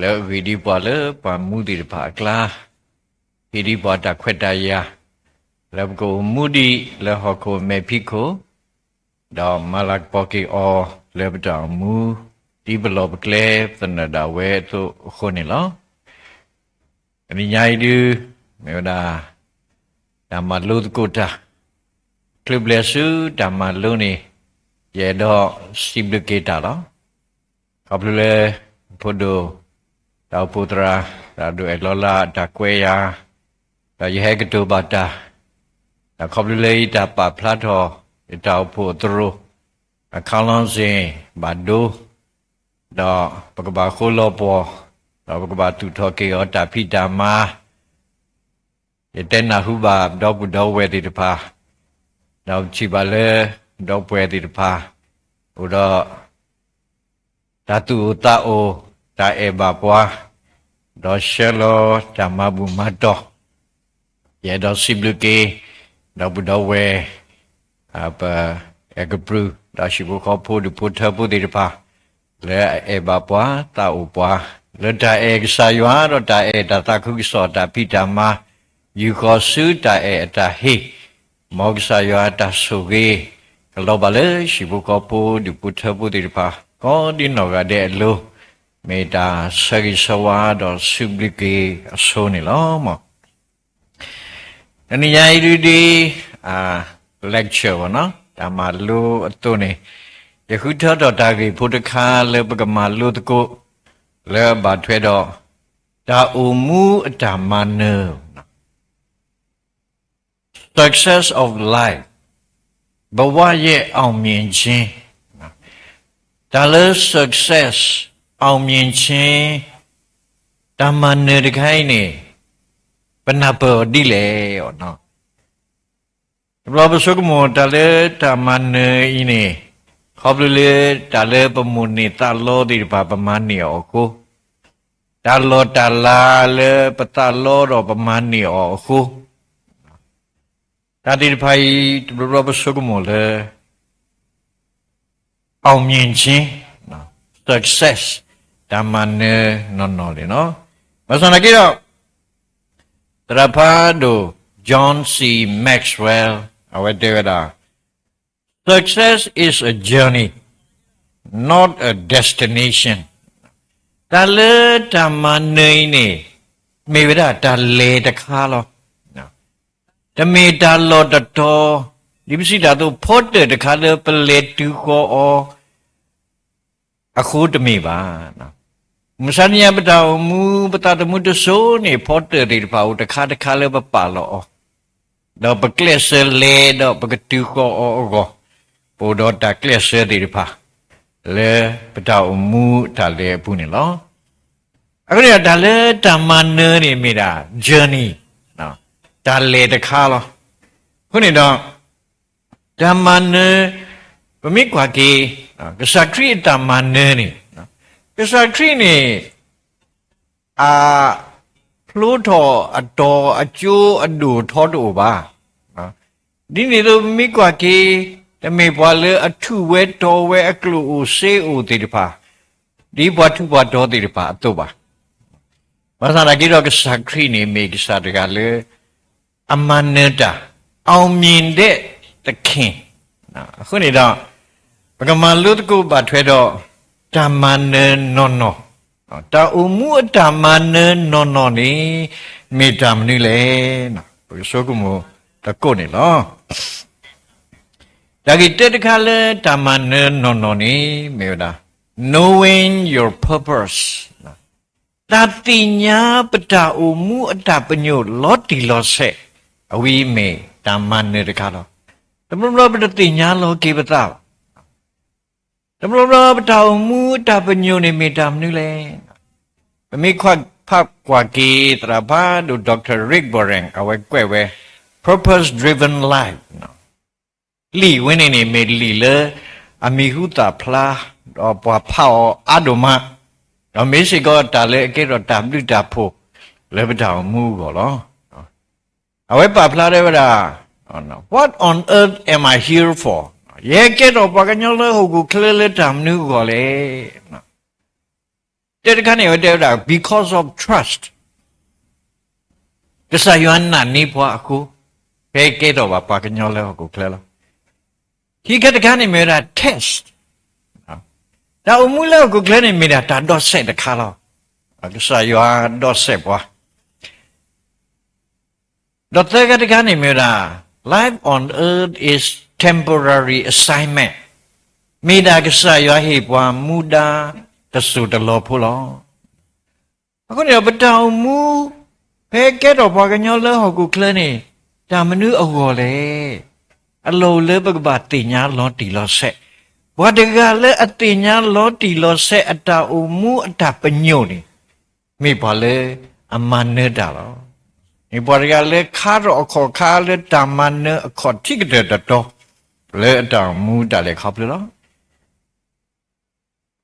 လၢအဂ့ၤဒံးပှၤလၢပှၤမူသ့ၣ်တဖၣ်အကျါ, ဟ့ၣ်ဒံးပှၤတၢ်ခွဲးတၢ်ယာ် လၢပကအိၣ်မူဒံးလၢဟီၣ်ခိၣ်မဲာ်ဖံးခိၣ်, ဒီးမၤလၤကပီၤက့ၤအီၤလၢပတၢ်အိၣ်မူ ဒ်ပလီၢ်ပကျဲပသနၢၣ်ဒၣ်ဝဲအသိးအဃိန့ၣ်လီၤ. တနံၤညါအံၤဒုး မ့ၢ်ဝဲဒၣ် တၢ်မၤလိသကိးတၢ်, ချုးဘျဲးဆူတၢ်မၤလိန့ၣ် ယအဲၣ်ဒိးစံးဘျုးက့ၤတၢ်လီၤ. ခီဖျိလၢ ဖိဒိၣ် တၢ်အိၣ်ဖှိၣ်သရၣ် တၢ်ဒိၣ်အဲၣ်လီၤလၢတၢ်ကွဲးယၤ, ဒီးယဟဲကတိၤဘၣ်တၢ်, ဒီးခီဖျိလၢယတၢ်ပာ်ဖျါထီၣ် ယတၢ်အိၣ်ဖှိၣ်သရိာ် အခီလီၤစ့ၣ်ဘၣ်ဒိ ဒီးပကဘၣ်ဃိလီၤပှီၢ်, ဒီးပကဘၣ်သူၣ်ထီၣ်က့ၤအီၤတၢ်ဖံးတၢ်မၤ, ယတဲနၢ်ဟူဘၣ်ဒီပုၢ်ဒီဝဲၢ်သ့ၣ်တဖၣ်, ဒီးပထံၣ်ဘၣ်လၢ ဒီပုၢ်ဝဲၢ်သ့ၣ်တဖၣ် အိၣ်ဒီး တၢ်သူၣ်အိၣ်သးအိၣ်, တၢ်အဲၣ်ဘၣ်ပှၤ, ဒီးဆှၢလီၤတၢ်မၤဘူၣ်မၤတီၢ်, ယအဲၣ်ဒိးစံးဘျုးက့ၤ ဒီပုၢ်ဒီဝဲၢ် ပအဲၣ်ကပြုၢ် ဒီးဟံၣ်ဖိဃီဖိဒူၣ်ဖိထၢဖိသ့ၣ်တဖၣ် လၢအအဲၣ်ဘၣ်ပှၤသးအိၣ်ပှၤ လၢတၢ်အဲၣ်ကစၢ်ယွၤ ဒီးတၢ်အဲၣ်တၢ်သးခုကစီၣ်တၢ်ဖံးတၢ်မၤ ယူာ်ဃီၤဆူတၢ်အဲၣ်အတၢ်ဟ့ၣ်, မ်ကစၢ်ယွၤအတၢ်ဆိၣ်ဂ့ၤ ကလီၤဘၣ်လၢဟံၣ်ဖိဃီဖိဒူၣ်ဖိထၢဖိသ့ၣ်တဖၣ် ကိးဒ်နီၢ်ဂၤဒဲးအလိၤ, မ့ၢ်တၢ်ဆၢဂ့ၤဆၢဝါဒီးစံးဘျုးက့ၤအဆိန့ၣ်လီၤ. တနံၤညါအံၤဒုးဒ် lecture ဘၣ်နီၤ တၢ်မၤလိအသိးန့ၣ်, ယဃုထၢထီၣ်တၢ်ဂ့ၢ်ဖိတခါလၢပကမၤလိသကိး လၢအဘၣ်ထွဲဒီး တၢ်အိၣ်မူအတၢ်မၤနၢၤ success of life, ဘဝရဲ့အောင်မြင်ခြင်း, တၢ်လၢ success, အောင်မြင်ခြင်း, တၢ်မၤနၢၤတခါအံၤန့ၣ် ပနၢ်ပၢၢ်အီၤဒ်လဲၣ်အီၤနီၤ. တဘျီပဆိကမိၣ်တၢ်လၢတၢ်မၤနၢၤအံၤန့ၣ် ခီဖျိလၢတၢ်လၢပမိၣ်န့ၢ်သးလီသ့ၣ်တဖၣ် ပမၤန့ၢ်အီၤအဃိ, တၢ်လီၢ်တၢ်လၤလၢပသးလီဒီးပမၤန့ၢ်အီၤအဃိ, တၢ်သ့ၣ်တဖၣ်အံၤ တဘျီဘျီပဆိကမိၣ်လၢ အောင်မြင်ခြင်း, success, တၢ်မၤနၢၤနီၢ်နီၢ်န့ၣ်လီၤ. ဘၣ်ဆၣ်သနာ်က့ဒီး သရၣ်ဖးဒိၣ် John C Maxwell အဝဲတဲဝဲဒၣ် Success is a journey, not a destination. တၢ်လၢတၢ်မၤနၢၤအံၤန့ၣ် မ့ၢ်ဝဲဒၣ်တၢ်လဲၤတခါလီၤ. တမ့ၢ်တၢ်လီၢ်တတီၤ, ဒ်ပစံးတၢ်အသိး ဖီတၢၣ်တခါလၢပလဲၤတုၤဃီၤအီၤ အဃိတမ့ၢ်ဘၣ်. မုၢ်မဆါတနံၤအံၤ ပတၢ်အိၣ်မူ ပသးသမူတစိၤန့ၣ် ဖီတၢၣ်သ့ၣ်တဖၣ်အိၣ်တခါတခါလၢပပာ်လီၤအီၤ, ဒီးပကျဲးစၢးလဲၤဒီးပကတုၤဃီၤအီၤအဂီၢ်, ပအိၣ်ဒီးတၢ်ကျဲးစၢးသ့ၣ်တဖၣ် လၢပတၢ်အိၣ်မူတၢ်လဲၤအပူၤန့ၣ်လီၤ. အဃိန့ၣ်ဒီး တၢ်လၢတၢ်မၤနၢၤန့ၣ်မ့ၢ်ဒၣ် journey, တၢ်လဲၤတခါလီၤ. အဃိန့ၣ်ဒီး တၢ်မၤနၢၤ, ပမ့ၢ်ကွၢ်က့ၤ ကစၢ်ခရံာ်အတၢ်မၤနၢၤန့ၣ်, ကစၢ်ခရံာ်န့ၣ် အဖျိထီၣ်အတီၤအကၠိအဒိၣ်ထီတအိၣ်ဘၣ်. ဒ်န့ၣ်အသိး ပမ့ၢ်ကွၢ်က့ၤ တမ့ၢ်ပှၤလၢအထူးဝဲတီၤဝဲအကျိၣ်အိၣ်စ့အိၣ်သ့ၣ်တဖၣ် ဒ်ပှၤထူးပှၤတီၤသ့ၣ်တဖၣ်အသိးဘၣ်. ဘၣ်ဆၣ်သနာ်က့ဒီး ကစၢ်ခရံာ်န့ၣ် မ့ၢ်ကစၢ်တဂၤလၢ အမၤနၢၤတၢ်, အောင်မြင်တဲ့သခင်, အဃိန့ၣ်ဒီး ပကမၤလိသကိးဘၣ်ထွဲဒီး တၢ်မၤနၢၤနီၢ်နီၢ်, တၢ်အိၣ်မူအတၢ်မၤနၢၤနီၢ်နီၢ်န့ၣ် မ့ၢ်တၢ်မနုၤလဲၣ်. ပကဆိကမိၣ်သကိးန့ၣ်လီၤ. တၢ်ဂ့ၢ်တၢတခါလၢတၢ်မၤနၢၤနီၢ်နီၢ်န့ၣ် မ့ၢ်ဝဲဒၣ် knowing your purpose, တၢ်သ့ၣ်ညါပတၢ်အိၣ်မူအတၢ်ပညိၣ်လီၤတံၢ်လီၤဆဲး အဝဲမ့ၢ်တၢ်မၤနၢၤတခါလီၤ. တဘျီဘျီပတသ့ၣ်ညါလီၤက့ၤပသးဘၣ်. တဘျီဘျီပတၢ်အိၣ်မူအတၢ်ပညိၣ်န့ၣ်မ့ၢ်တၢ်မနုၤလဲၣ်. ပမ့ၢ်ကွၢ်ဖးကွၢ်က့ၤ သရၣ်ဖးဒိၣ် Doctor Rick Warren အဝဲကွဲးဝဲ purpose driven life လံာ်ဝဲန့ၣ်န့ၣ် မ့ၢ်လံာ်လၢအမံၤဟူသၣ်ဖျါ ဒီးပှၤဖးအီၤအါဒိၣ်မး, ဒီးမ့ၢ်စ့ၢ်ကီးတၢ်လၢအကဲထီၣ်တၢ်ဘျုးတၢ်ဖှိၣ်လၢပတၢ်အိၣ်မူအဂီၢ်လီၤ. အဝဲပာ်ဖျါထီၣ်ဝဲဒၣ် What on earth am I here for? ယဟဲကဲထီၣ်ပှၤကညီလၢဟီၣ်ခိၣ်ချၢလၢတၢ်မနုၤအဂီၢ်လဲၣ်. တၢ်တခါန့ၣ် အဝဲတဲဝဲဒၣ် because of trust, ကစၢ်ယွၤနာ်န့ၢ်ပှၤအဃိ, ဖဲကဲထီၣ်ဘၣ်ပှၤကညီလၢဟီၣ်ခိၣ်ချၢလီၤ. ခံခါတခါန့ၣ်မ့ၢ်ဝဲဒၣ် test, တၢ်အိၣ်မူလၢဟီၣ်ခိၣ်ချၢန့ၣ် မ့ၢ်ဒၣ်တၢ်ဒီးစဲးတခါလီၤ. ကစၢ်ယွၤဒီးစဲးပှၤ ဒီးသၢခါတခါန့ၣ်မ့ၢ်ဝဲဒၣ် life on earth is temporary assignment, မ့ၢ်ဒၣ်ကစၢ်ယွၤဟ့ၣ်ပှၤမူဒါတစိၢ်တလီၢ်ဖိလီၤ. အဃိန့ၣ်ဒီး ပတၢ်အိၣ်မူ ဖဲကဲထီၣ်ပှၤကညီလၢဟီၣ်ခိၣ်ချၢန့ၣ် တၢ်မနုၤအဂီၢ်လဲၣ်. အလီၢ်အိၣ်လၢပကဘၣ်သ့ၣ်ညါလီၤတံၢ်လီၤဆဲး, ပှၤတဂၤလၢအသ့ၣ်ညါလီၤတံၢ်လီၤဆဲးအတၢ်အိၣ်မူအတၢ်ပညိၣ်န့ၣ် မ့ၢ်ပှၤလၢအမၤနၢၤတၢ်လီၤ. မ့ၢ်ပှၤတဂၤလၢခါထီၣ်အခီၣ်ခါလၢတၢ်မၤနၢၤအခီၣ်ထံးကတၢၢ်တတီၤ လၢအတၢ်အိၣ်မူတၢ်လဲၤခီဖျိလီၤ.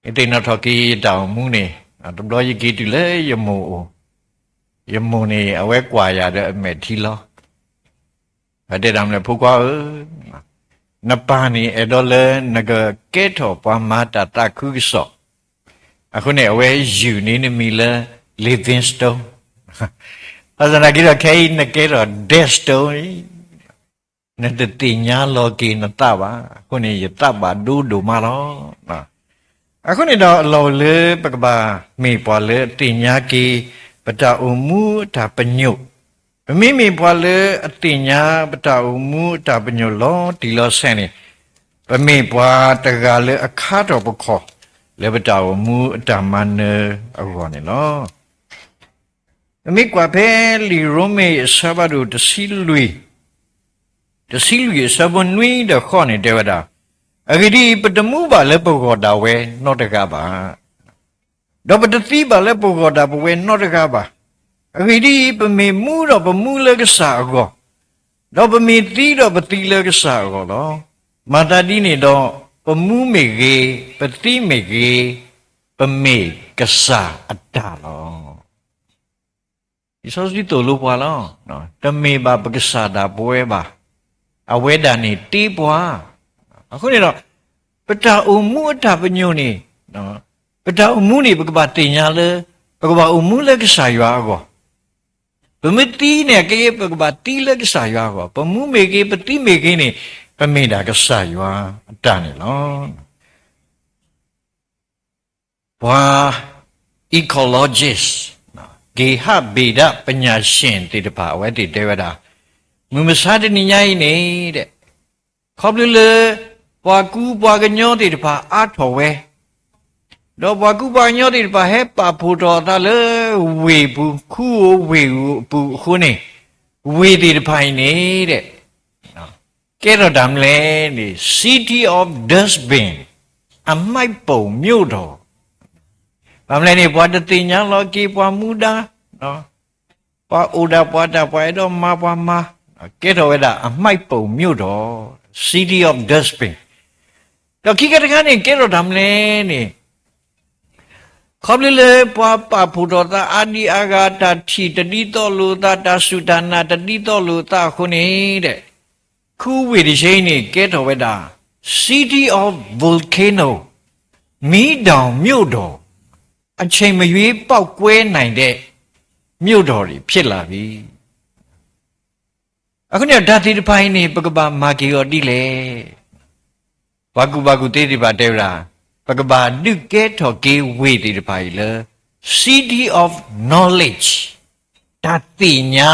ယသ့ၣ်နီၣ်ထီၣ်က့ၤယတၢ်အိၣ်မူန့ၣ်, တဘျီယက့ၤတုၤလၢယမိၢ်အိၣ်, ယမိၢ်န့ၣ် အဝဲကွၢ်ယၤဒီးအမဲာ်ထံလီၤ. အတဲဒၣ်မနုၤလဲၣ် ဖိခွါဧၢ, နပၢ်န့ၣ်အဲၣ်ဒိးလၢနကကဲထီၣ်ပှၤမၤတၢ်သးခုကစီၣ်, အဃိန့ၣ် အဝဲယုၢ်န့ၢ်နမံၤလၢ Livingstone, ဘၣ်ဆၣ်သနာ်က့ဒီး ခဲအံၤနကဲထီၣ် Deadstone လံ. နတသ့ၣ်ညါလီၤက့ၤနသးဘၣ်. အဃိန့ၣ် ယသးဘၣ်ဒိဒိၣ်မးလီၤ. အဃိန့ၣ်ဒီး အလီၢ်အိၣ်လၢပကဘၣ်မ့ၢ်ပှၤလၢအသ့ၣ်ညါက့ၤ ပတၢ်အိၣ်မူအတၢ်ပညိၣ်, ပမ့မ့ၢ်ပှၤလၢအသ့ၣ်ညါပတၢ်အိၣ်မူအတၢ်ပညိၣ်လီၤတံၢ်လီၤဆဲးန့ၣ်, ပမ့ၢ်ပှၤတဂၤလၢအခါထီၣ်ပခီၣ် လၢပတၢ်အိၣ်မူအတၢ်မၤနၢၤအဂီၢ်န့ၣ်လီၤ. ပမ့ၢ်ကွၢ်ဖဲလံာ်ရိမ့ၤအဆၢဖးဒိၣ်တဆံလွံၢ်, တဆံလွံၢ်အဆၢဖိနွံဒီးဃိးန့ၣ် တဲဝဲဒၣ်, အဂ့ၢ်ဒ်အံၤ, ပတမူဘၣ်လၢပဂီၢ်ဒၣ်ဝဲနီတဂၤဘၣ်, ဒီးပတသံဘၣ်လၢပဂီၢ်ဒၣ်ပဝဲနီတဂၤဘၣ်. အဂ့ၢ်ဒ်အံၤ, ပမ့ၢ်မူဒီးပမူလၢကစၢ်အဂီၢ်, ဒီးပမ့ၢ်သံဒီးပသံလၢကစၢ်အဂီၢ်လီၤ. မၤသးဒ်န့ၣ်ဒီး, ပမူမ့ၢ်ဂ့ၤ, ပသံမ့ၢ်ဂ့ၤ, ပမ့ၢ်ကစၢ်အတၢ်လီၤ. လံာ်စီဆှံသိၣ်လိပှၤလီၤ. တမ့ၢ်ဘၣ်ပကစၢ်ဒၣ်ပဝဲဘၣ်, အဝဲဒၣ်န့ၣ်တ့ပှၤ. အဃိန့ၣ်ဒီး, ပတၢ်အိၣ်မူအတၢ်ပညိၣ်န့ၣ်, ပတၢ်အိၣ်မူန့ၣ် ပကဘၣ်သ့ၣ်ညါလၢ ပကဘၣ်အိၣ်မူလၢကစၢ်ယွၤအဂီၢ်, ပမ့ၢ်သံန့ၣ်က့ ပကဘၣ်သံလၢကစၢ်ယွၤအဂီၢ်, ပမူမ့ၢ်ဂ့ၤ ပသံမ့ၢ်ဂ့ၤန့ၣ်, ပမ့ၢ်ဒၣ်ကစၢ်ယွၤအတၢ်န့ၣ်လီၤ. ပှၤ ecologist, ဂေဟဗေဒပညာရှင်သ့ၣ်တဖၣ် အဝဲသ့ၣ်တဲဝဲဒၣ်, မုၢ်မဆါတနံၤညါအံၤန့ၣ်, ခီဖျိလၢ ပှၤကူပှၤကညီသ့ၣ်တဖၣ်အါထီၣ်ဝဲ, ဒီးပှၤကူပှၤကညီသ့ၣ်တဖၣ်ဟဲပာ်ဖှိၣ်ထီၣ်အသးလၢဝ့ၢ်ပူၤ, ခူဧိၤဝ့ၢ်ဧိၤအပူၤအဃိန့ၣ်, ဝ့ၢ်သ့ၣ်တဖၣ်အံၤန့ၣ် ကဲထီၣ်တၢ်မနုၤလဲၣ်န့ၣ် city of dustbin, အမှိုက်ပုံမြို့တော်. ဘၣ်မနုၤလဲၣ်န့ၣ် ပှၤတသ့ၣ်ညါလီၤက့ၤပှၤမူဒါ, ပှၤအိၣ်ဒၣ်ပှၤတၢ် ပှၤအဲၣ်ဒိးမၤပှၤမၤ, ကဲထီၣ်ဝဲဒၣ်အမှိုက်ပုံမြို့တော်, city of dustbin. ဒီးခံခါတခါန့ၣ် ကဲထီၣ်တၢ်မနုၤလဲၣ်န့ၣ် ခီဖျိလၢပှၤပာ်ဖှိၣ်ထီၣ်သးအါဒံအါဂၤ, တၢ်ထံၣ်တဒ်သိးလိာ်သး, တၢ်စူၢ်တၢ်နာ်တဒ်သိးလိာ်သးအဃိန့ၣ်, ခူဝ့ၢ်တဆၢအံၤန့ၣ် ကဲထီၣ်ဝဲဒၣ် city of volcano, မီးတောင်မြို့တော်, အချိန်မရွေးပေါက်ကွဲနိုင်တဲ့မြို့တော်တွေဖြစ်လာပြီ. အဃိန့ၣ် တၢ်သ့ၣ်တဖၣ်အံၤန့ၣ် ပကဘၣ်မၤက့ၤအီၤဒ်လဲၣ်. ပှၤကူၣ်ဘၣ်ကူၣ်သ့သ့ၣ်တဖၣ်တဲဝဲဒၣ်, ပကဘၣ်ဒုးကဲထီၣ်က့ၤဝ့ၢ်သ့ၣ်တဖၣ်အံၤလၢ city of knowledge, တၢ်သ့ၣ်ညါ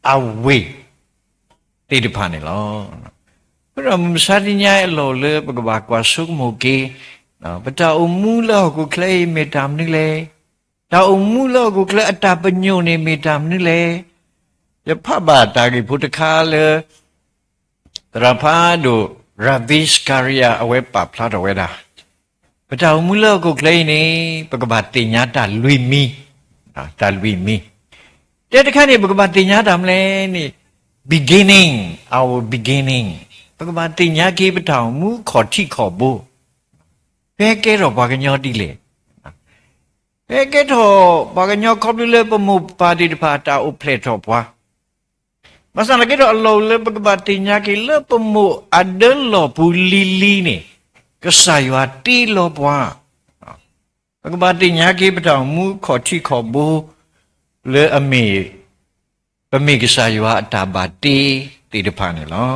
အဝ့ၢ်သ့ၣ်တဖၣ်န့ၣ်လီၤ. အဃိဒီးမုၢ်မဆါတနံၤညါအံၤအလီၢ်အိၣ်လၢပကဘၣ်ကွၢ်ဆိကမိၣ်က့ၤ, ပတၢ်အိၣ်မူလၢဟီၣ်ခိၣ်ချၢအံၤမ့ၢ်တၢ်မနုၤလဲၣ်. တၢ်အိၣ်မူလၢဟီၣ်ခိၣ်ချၢအတၢ်ပညိၣ်န့ၣ်မ့ၢ်တၢ်မနုၤလဲၣ်. ယဖးဘၣ်တၢ်ဂ့ၢ်ဖိတခါလၢ သရၣ်ဖးဒိၣ် Ravi Zacharias အဝဲပာ်ဖျါထီၣ်ဝဲဒၣ်, ပတၢ်အိၣ်မူလၢဟီၣ်ခိၣ်ချၢအံၤန့ၣ် ပကဘၣ်သ့ၣ်ညါတၢ်လွံၢ်မံၤ, တၢ်လွံၢ်မံၤ. တၢ်တခါန့ၣ် ပကဘၣ်သ့ၣ်ညါတၢ်မနုၤလဲၣ်န့ၣ်, beginning, our beginning, ပကဘၣ်သ့ၣ်ညါက့ၤပတၢ်အိၣ်မူအခီၣ်ထံးခီၣ်ဘိ, ဖဲကဲထီၣ်ပှၤကညီဒ်လဲၣ်. ဖဲကဲထီၣ်ပှၤကညီခီဖျိလၢပမိၢ်ပၢ်သ့ၣ်တဖၣ်တၢ်အိၣ်ဖျဲၣ်ထီၣ်ပှၤ, ဘၣ်ဆၣ်သနာ်က့ဒီးအလီၢ်အိၣ်လၢပကဘၣ်သ့ၣ်ညါက့ၤလၢပမိၢ်အဒၢလီၢ်ပူၤလံၤလံၤန့ၣ်, ကစၢ်ယွၤတ့လီၤပှၤ ပကဘၣ်သ့ၣ်ညါက့ၤပတၢ်အိၣ်မူအခီၣ်ထံးခီၣ်ဘိ လၢအမ့ၢ် ပမ့ၢ်ကစၢ်ယွၤအတၢ်ဘၣ်တ့သ့ၣ်တဖၣ်န့ၣ်လီၤ.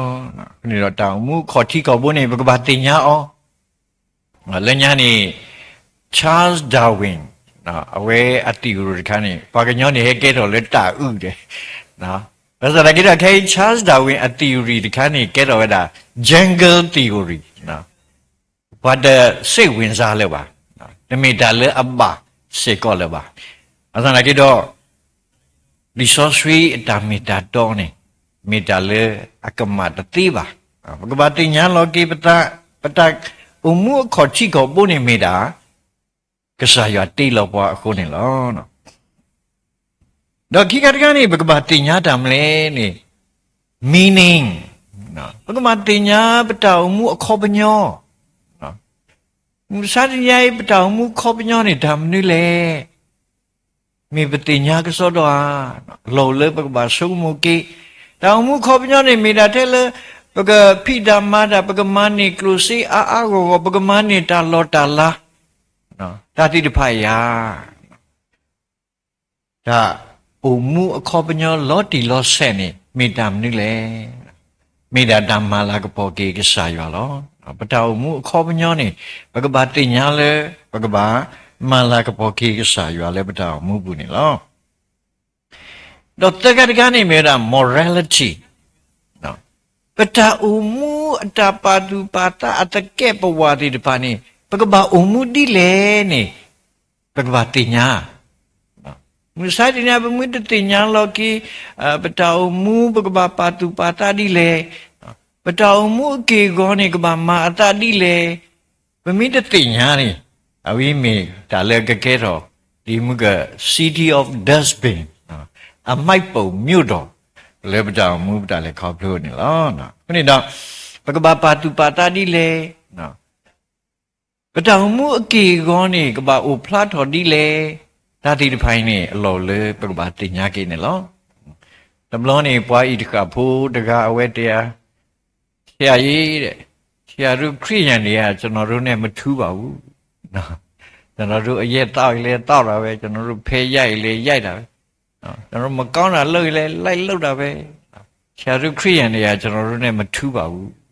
အဃိန့ၣ်ဒီးတၢ်အိၣ်မူအခီၣ်ထံးခီၣ်ဘိန့ၣ် ပကဘၣ်သ့ၣ်ညါအီၤ လၢညါန့ၣ် Charles Darwin အဝဲအ theory တခါန့ၣ် ပှၤကညီန့ၣ် ဟဲကဲထီၣ်လၢတၢ်အုၣ်ဒဲး, ဘၣ်ဆၣ်သနာ်က့ဒီး ခဲအံၤ Charles Darwin အ theory တခါန့ၣ် ကဲထီၣ်ဝဲဒၣ် jungle theory, ပှၤတစိတ်ဝင်စားလၢၤဘၣ်, တမ့ၢ်တၢ်လၢအဘၣ်စ့ၢ်ကီးလၢၤဘၣ်. ဘၣ်ဆၣ်သနာ်က့ဒီး လံာ်စီဆှံအတၢ်မ့ၢ်တၢ်တီန့ၣ် မ့ၢ်တၢ်လၢအကမၣ်တသ့ဘၣ်. ပကဘၣ်သ့ၣ်ညါလီၤက့ၤပတၢ်, ပတၢ်အိၣ်မူအခီၣ်ထံးခီၣ်ဘိန့ၣ်မ့ၢ်ဒၣ် ကစၢ်ယွၤတ့လီၤပှၤအဃိန့ၣ်လီၤ. ဒီးခံခါတခါန့ၣ် ပကဘၣ်သ့ၣ်ညါတၢ်မနုၤလဲၣ်န့ၣ် meaning, ပကဘၣ်သ့ၣ်ညါပတၢ်အိၣ်မူအခီပညီ, မုၢ်မဆါတနံၤအံၤ ပတၢ်အိၣ်မူအခီပညီန့ၣ် တၢ်မနုၤလဲၣ်. မ့ၢ်ပသ့ၣ်ညါကစီဒီဧါ, အလီၢ်အိၣ်လၢပကဘၣ်ဆိကမိၣ်က့ၤ, တၢ်အိၣ်မူအခီပညီန့ၣ် မ့ၢ်ဒၣ်ထဲလၢ ပကဖံးတၢ်မၤတၢ်, ပကမၤန့ၢ်ကျိၣ်စ့အါအါဂီၢ်ဂီၢ်, ပကမၤန့ၢ်တၢ်လီၢ်တၢ်လၤ, တၢ်သ့ၣ်တဖၣ်ယၤ တၢ်အိၣ်မူအခီပညီလီၤတံၢ်လီၤဆဲးန့ၣ် မ့ၢ်တၢ်မနုၤလဲၣ်. မ့ၢ်ဒၣ်တၢ်မၤလၤကပီၤက့ၤကစၢ်ယွၤလီၤ. ပတၢ်အိၣ်မူအခီပညီန့ၣ် ပကဘၣ်သ့ၣ်ညါလၢ ပကဘၣ်မၤလၤကပီၤက့ၤကစၢ်ယွၤလၢပတၢ်အိၣ်မူပူၤန့ၣ်လီၤ. ဒီးသၢခါတခါန့ၣ်မ့ၢ်ဝဲဒၣ် morality, ပတၢ်အိၣ်မူအတၢ်ပာ်သူၣ်ပာ်သးအသကဲးပဝးသ့ၣ်တဖၣ်န့ၣ် ပကဘၣ်အိၣ်မူဒ်လဲၣ်န့ၣ် ပကဘၣ်သ့ၣ်ညါ. မုၢ်မဆါတနံၤ ပမ့ၢ်တသ့ၣ်ညါလီၤက့ၤ ပတၢ်အိၣ်မူ ပကဘၣ်ပာ်သူၣ်ပာ်သးဒ်လဲၣ်, ပတၢ်အိၣ်မူအက့ၢ်အဂီၤန့ၣ် ကဘၣ်မၤအသးဒ်လဲၣ်, ပမ့ၢ်တသ့ၣ်ညါန့ၣ် အဝဲမ့ၢ်တၢ်လၢကကဲထီၣ် ဒ်မုၢ်က city of dustbin, အမှိုက်ပုံမြို့တော် လၢပတၢ်အိၣ်မူပတၢ်လဲၤခီဖျိန့ၣ်လီၤ. အဃိန့ၣ်ဒီး ပကဘၣ်ပာ်သူၣ်ပာ်သးဒ်လဲၣ်, ပတၢ်အိၣ်မူအက့ၢ်အဂီၤန့ၣ် ကဘၣ်အိၣ်ဖျါထီၣ်ဒ်လဲၣ်, တၢ်သ့ၣ်တဖၣ်အံၤန့ၣ် အလီၢ်အိၣ်လၢပကဘၣ်သ့ၣ်ညါက့ၤန့ၣ်လီၤ. တဘျီန့ၣ် ပှၤအံၤတဃၣ်ဖိတဂၤအဝဲတဲဧါ, ဆရာကြီးတဲ့, ဆရာတို့ခရစ်ယာန်တွေက ကျွန်တော်တို့နဲ့မထူးပါဘူး, ကျွန်တော်တို့အရက်သောက်ရင်လည်းသောက်တာပဲ, ကျွန်တော်တို့ဖဲရိုက်ရင်လည်းရိုက်တာပဲ, ကျွန်တော်တို့မကောင်းတာလုပ်ရင်လည်းလိုက်လုပ်တာပဲ, ဆရာတို့ခရစ်ယာန်တွေက ကျွန်တော်တို့နဲ့မထူးပါဘူး.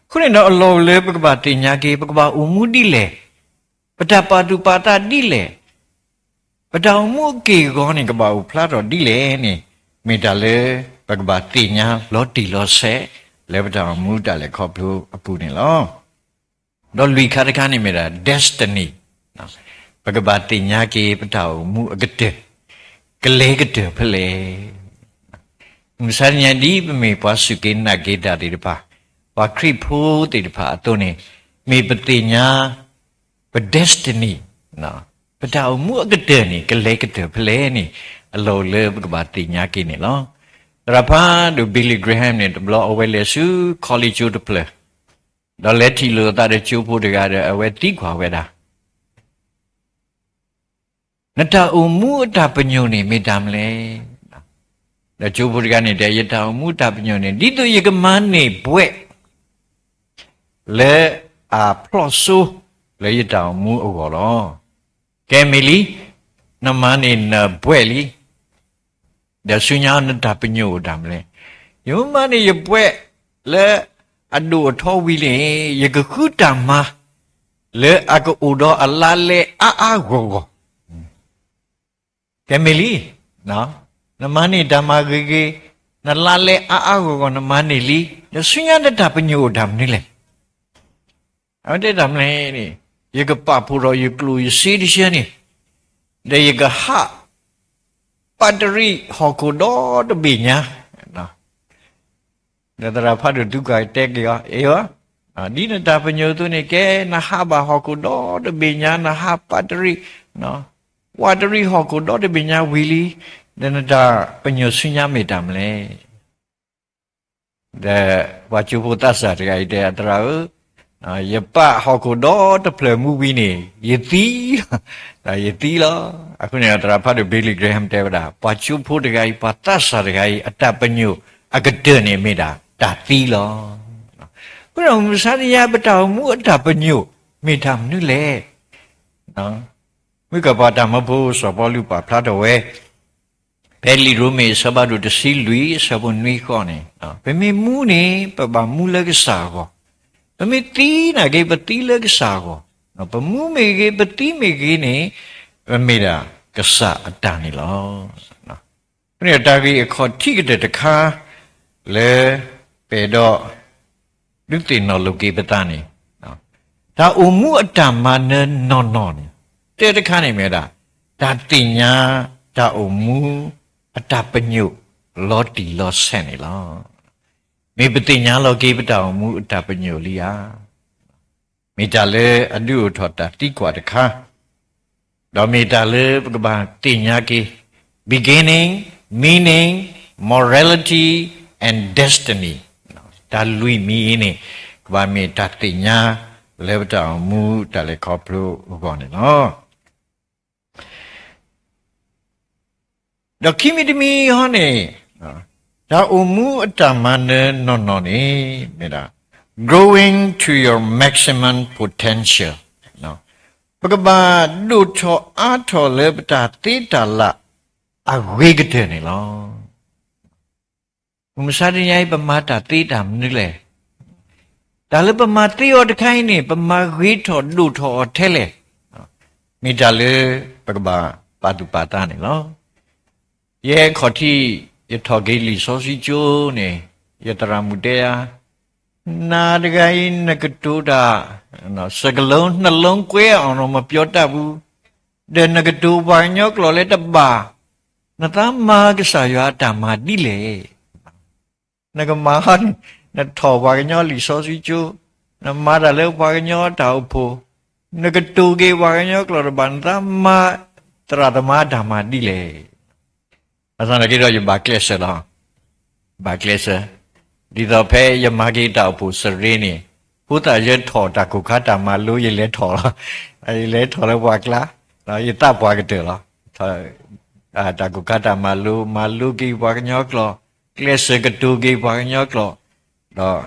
အဃိန့ၣ်ဒီးအလီၢ်အိၣ်လၢပကဘၣ်သ့ၣ်ညါက့ၤ ပကဘၣ်အိၣ်မူဒ်လဲၣ်, ပတၢ်ပာ်သူၣ်ပာ်သးဒ်လဲၣ်, ပတၢ်အိၣ်မူအက့ၢ်အဂီၤန့ၣ် ကဘၣ်အိၣ်ဖျါထီၣ်ဒ်လဲၣ်န့ၣ် မ့ၢ်တၢ်လၢပကဘၣ်သ့ၣ်ညါလီၤတံၢ်လီၤဆဲး လၢပတၢ်အိၣ်မူတၢ်လဲၤခီဖျိအပူၤန့ၣ်လီၤ. ဒီးလွံၢ်ခါတခါန့ၣ်မ့ၢ်ဒၣ် destiny, ပကဘၣ်သ့ၣ်ညါက့ၤပတၢ်အိၣ်မူအကတၢၢ်, ကလဲၤကတၢၢ်ဖဲလဲၣ်. မုၢ်မဆါတနံၤဒ်ပမ့ၢ်ပှၤစူၢ်က့ၤနာ်က့ၤတၢ်သ့ၣ်တဖၣ်, ပှၤခရံာ်ဖိသ့ၣ်တဖၣ်အသိးန့ၣ် မ့ၢ်ပသ့ၣ်ညါ ပ destiny, ပတၢ်အိၣ်မူအကတၢၢ်န့ၣ် ကလဲၤကတၢၢ်ဖဲလဲၣ်န့ၣ် အလီၢ်အိၣ်လၢပကဘၣ်သ့ၣ်ညါက့ၤန့ၣ်လီၤ. သရၣ်ဖးဒိၣ် Billy Graham န့ၣ် တဘျီအဝဲလဲၤဆူ college ကၠိတဖျၢၣ်, ဒီးလဲၤထံၣ်လိာ်အသးဒီးကၠိဖိတဂၤဒီး အဝဲသံကွၢ်ဝဲဒၣ် နတၢ်အိၣ်မူအတၢ်ပညိၣ်န့ၣ်မ့ၢ်တၢ်မနုၤလဲၣ်. ဒီးကၠိဖိတဂၤန့ၣ်တဲ ယတၢ်အိၣ်မူအတၢ်ပညိၣ်န့ၣ် ဒ်သိးယကမၤန့ၢ်ဘွဲ့ လၢအဖျီၣ်စိ လၢယတၢ်အိၣ်မူအဂီၢ်လီၤ. ကဲမ့ၢ်လံ, နမၤန့ၢ်နဘွဲ့လံ, ဒီးဆူညါနတၢ်ပညိၣ်အိၣ်တၢ်မနုၤလဲၣ်. ယမၤန့ၢ်ယဘွဲ့လၢအဒိၣ်အထီဝံၤန့ၣ် ယကဃုတၢ်မၤ လၢအကအိၣ်ဒီးအလါလဲအါအါဂီၢ်ဂီၢ် ကဲမ့ၢ်လံ, နမၤန့ၢ်တၢ်မၤဂ့ၤဂ့ၤ, နလါလဲအါအါဂီၢ်ဂီၢ်နမၤန့ၢ်လံ, ဒီးဆူညါနတၢ်ပညိၣ်အိၣ်တၢ်မနုၤလဲၣ်. အဝဲတဲတၢ်မနုၤလဲၣ်န့ၣ်, ယကပာ်ဖှိၣ်ထီၣ်ယကျိၣ်ယစ့တဆၢန့ၣ်, ဒီးယကဟး ပၣ်တရံးဟီၣ်ခိၣ်ဒီတဘ့ၣ်ညါ ဒီးသရၣ်ဖးဒိၣ်သံကွၢ်တဲက့ၤအီၤ, အ့ၣ်ဧါ, ဒ်နတၢ်ပညိၣ်အသိးန့ၣ် ကဲနဟးဘၣ်ဟီၣ်ခိၣ်ဒီတဘ့ၣ်ညါ, နဟးပၣ်တရံး, ပၣ်တရံးဟီၣ်ခိၣ်ဒီတဘ့ၣ်ညါဝံၤလံ, ဒီးနတၢ်ပညိၣ်ဆူညါမ့ၢ်တၢ်မနုၤလဲၣ်. ဒီးပှၤကၠိဖိသးစၢ်တဂၤအံၤတဲ သရၣ်ဧၢ, ယပာ်ဟီၣ်ခိၣ်ဒီတဖျၢၣ်မူဝံၤန့ၣ် ယသံလီၤ, ယသံလီၤ. အဃိန့ၣ်ဒီးသရၣ်ဖးဒိၣ် Billy Graham တဲဝဲဒၣ် ပှၤကၠိဖိတဂၤအံၤ ပှၤသးစၢ်တဂၤအံၤ အတၢ်ပညိၣ်အကတၢၢ်န့ၣ်မ့ၢ်ဒၣ်တၢ်သံလီၤ. အဃိဒီးမုၢ်မဆါတနံၤ ပတၢ်အိၣ်မူအတၢ်ပညိၣ်မ့ၢ်တၢ်မနုၤလဲၣ်. မုၢ်ကပၤတၢ်မၢဖိစီၤပီလူးပာ်ဖျါထီၣ်ဝဲ ဖဲလံာ်ရိမ့ၤအဆၢဖးဒိၣ်တဆံလွံၢ်အဆၢဖိနွံဃီန့ၣ်, ပမ့ၢ်မူန့ၣ် ပဘၣ်မူလၢကစၢ်အဂီၢ်, ပမ့ၢ်သံနာ်က့ ပသံလၢကစၢ်အဂီၢ်, ပမူမ့ၢ်ဂ့ၤ ပသံမ့ၢ်ဂ့ၤန့ၣ် ပမ့ၢ်ဒၣ်ကစၢ်အတၢ်န့ၣ်လီၤ. အဃိန့ၣ်တၢ်ဂ့ၢ်အခီၣ်ထံးကတၢၢ်တခါ လၢပအဲၣ်ဒိး ဒုးသ့ၣ်နီၣ်လိာ်က့ၤပသးန့ၣ်, တၢ်အိၣ်မူအတၢ်မၤနၢၤနီၢ်နီၢ်န့ၣ်, တၢ်တခါန့ၣ်မ့ၢ်ဝဲဒၣ် တၢ်သ့ၣ်ညါတၢ်အိၣ်မူအတၢ်ပညိၣ်လီၤတံၢ်လီၤဆဲးန့ၣ်လီၤ. မ့ၢ်ပသ့ၣ်ညါလီၤက့ၤပတၢ်အိၣ်မူအတၢ်ပညိၣ်လံဧါ. မ့ၢ်တၢ်လၢအဒုးအိၣ်ထီၣ်တၢ်သံကွၢ်တခါ, ဒီးမ့ၢ်တၢ်လၢပကဘၣ်သ့ၣ်ညါက့ၤ beginning, meaning, morality, and destiny တၢ်လွံၢ်မံၤအံၤန့ၣ် ကဘၣ်မ့ၢ်တၢ်သ့ၣ်ညါလၢပတၢ်အိၣ်မူတၢ်လဲၤခီဖျိအဂီၢ်န့ၣ်လီၤ. ဒီးခံမံၤတမံၤဟီန့ၣ်, တၢ်အိၣ်မူအတၢ်မၤနၢၤနီၢ်နီၢ်န့ၣ် မ့ၢ်ဒၣ် growing to your maximum potential ပကဘၣ်ဒိၣ်ထီၣ်အါထီၣ်လၢပတၢ်သ့တၢ်လၢ်အဂ့ၤကတၢၢ်န့ၣ်လီၤ. မုၢ်မဆါတနံၤအံၤ ပမၤတၢ်သ့တၢ်မနုၤလဲၣ်. တၢ်လၢပမၤသ့အီၤတခါအံၤန့ၣ် ပမၤဂ့ၤထီၣ်ဒိၣ်ထီၣ်အီၤထဲလဲၣ်. မ့ၢ်တၢ်လၢပကဘၣ်ပာ်သူၣ်ပာ်သးန့ၣ်လီၤ. ယဲခီၣ်ထံး ယထီၣ်က့ၤလံာ်စီဆှံကၠိန့ၣ် ယသရၣ်မုၣ်တဲယၤ, နၤတဂၤအံၤ နကတိၤတၢ် စကလုံးနှလုံးကွဲအောင်တော့ မပြောတတ်ဘူး, ဒီးနကတိၤပှၤကညီကျိာ်လၢတဘၣ်, နသးမၤကစၢ်ယွၤအတၢ်မၤဒ်လဲၣ်. နကမၤဟီန့ၣ် နထီၣ်ပှၤကညီလံာ်စီဆှံကၠိ, နမၤတၢ်လၢပှၤကညီတၢ်အိၣ်ဖှိၣ်, နကတိၤက့ၤပှၤကညီကျိာ်တဘၣ်, နသးမၤသရၣ်သမါတၢ်မၤဒ်လဲၣ်. ဘၣ်ဆၣ်သနာ်က့ဒီး ယဘၣ်ကျဲးစၢးလီၤ. ဘၣ်ကျဲးစၢး, ဒ်သိးဖဲယမၤက့ၤတၢ်အိၣ်ဖှိၣ်စရ့န့ၣ်, ဖိသၣ်ယဲထီၣ်တၢ်ကိၢ်ခါတၢ်မၤလိ ယလဲၤထီၣ်လီၤ. ယလဲၤထီၣ်လၢပှၤကျါ, ယသးပှၢ်ကတၢၢ်လီၤ. တၢ်ကိၢ်ခါတၢ်မၤလိ, မၤလိက့ၤပှၤကညီကျိာ်, ကျဲးစၢးကတိၤက့ၤပှၤကညီကျိာ်, ဒီး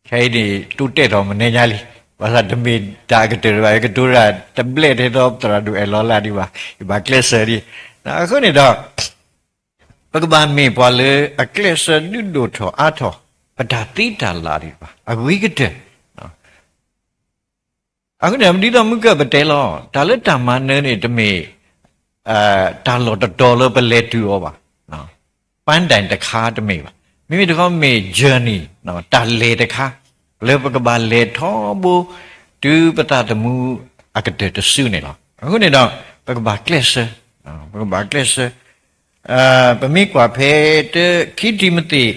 ခဲအံၤန့ၣ် တိတဲာ်ထီၣ်မနုၤညါလံ. ဘၣ်ဆၣ်တမ့ၢ်တၢ်အကတၢၢ်တဘၣ်, ယကတိၤတၢ်တဘျဲၣ်ထဲသိးသရၣ်ဒိၣ်အဲၣ်လီၤလၢ်ဒံးဘၣ်, ယဘၣ်ကျဲးစၢးဒံး. အဃိန့ၣ်ဒီး ပကဘၣ်မ့ၢ်ပှၤလၢအကျဲးစၢးဒုးဒိၣ်ထီၣ်အါထီၣ် ပတၢ်သ့တၢ်လၢ်ဒံးဘၣ် အဂ့ၤကတၢၢ် အဃိန့ၣ် ဒ်သိးမုၢ်ကၢၢ်ပတဲလီၤ, တၢ်လၢတၢ်မၤနၢၤန့ၣ် တမ့ၢ် တၢ်လီၢ်တတီၤလၢပလဲၤတုၤအီၤဘၣ်. ပန်းတိုင်တခါတမ့ၢ်ဘၣ်. မ့မ့ၢ်တခီမ့ၢ် journey တၢ်လဲၤတခါ လၢပကဘၣ်လဲၤထီဘိ တုၤပသးသမူအကတၢၢ်တစုန့ၣ်လီၤ. အဃိန့ၣ်ဒီး ပကဘၣ်ကျဲးစၢး, ပကဘၣ်ကျဲးစၢး, ပမ့ၢ်ကွၢ်ဖဲ ခံတံၤမသ့း,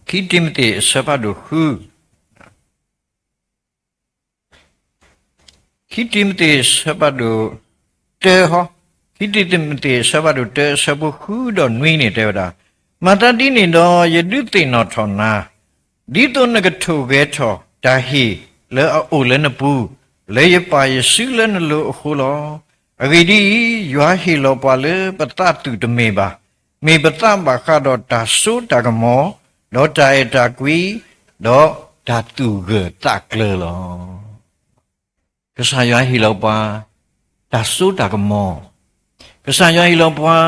ခံတံၤမသ့းအဆၢဖးဒိၣ်ဃု ခံတံၤမသ့းအဆၢဖးဒိၣ်တၢ, ခံတံၤမသ့းအဆၢဖးဒိၣ်တၢ အဆၢဖိဃုဒီးနွံန့ၣ်တဲဝဲဒၣ်, မၤသးဒ်န့ၣ်ဒီး ယဒုးသ့ၣ်နီၣ်ထီၣ်နၤ, ဒ်သိးနကထိၣ်ဂဲၤထီၣ်တၢ်ဟ့ၣ်လၢအအိၣ်လၢနပူၤ, လၢယပာ်ယစုလၢနလိၤအဃိလီၤ. အဂ့ၢ်ဒ်အံၤ, ယွၤဟ့ၣ်လီၤပှၤလၢပသးသူၣ်တမ့ၢ်ဘၣ်, မ့ၢ်ပသးဘၣ်ဃးဒီးတၢ်စိတၢ်ကမီၤ, ဒီးတၢ်အဲၣ်တၢ်ကွံ, ဒီးတၢ်သူၣ်ဂၢၢ်သးကျၢၤလီၤ. ကစၢ်ယွၤဟ့ၣ်လီၤပှၤ တၢ်စိတၢ်ကမီၤ, ကစၢ်ယွၤဟ့ၣ်လီၤပှၤ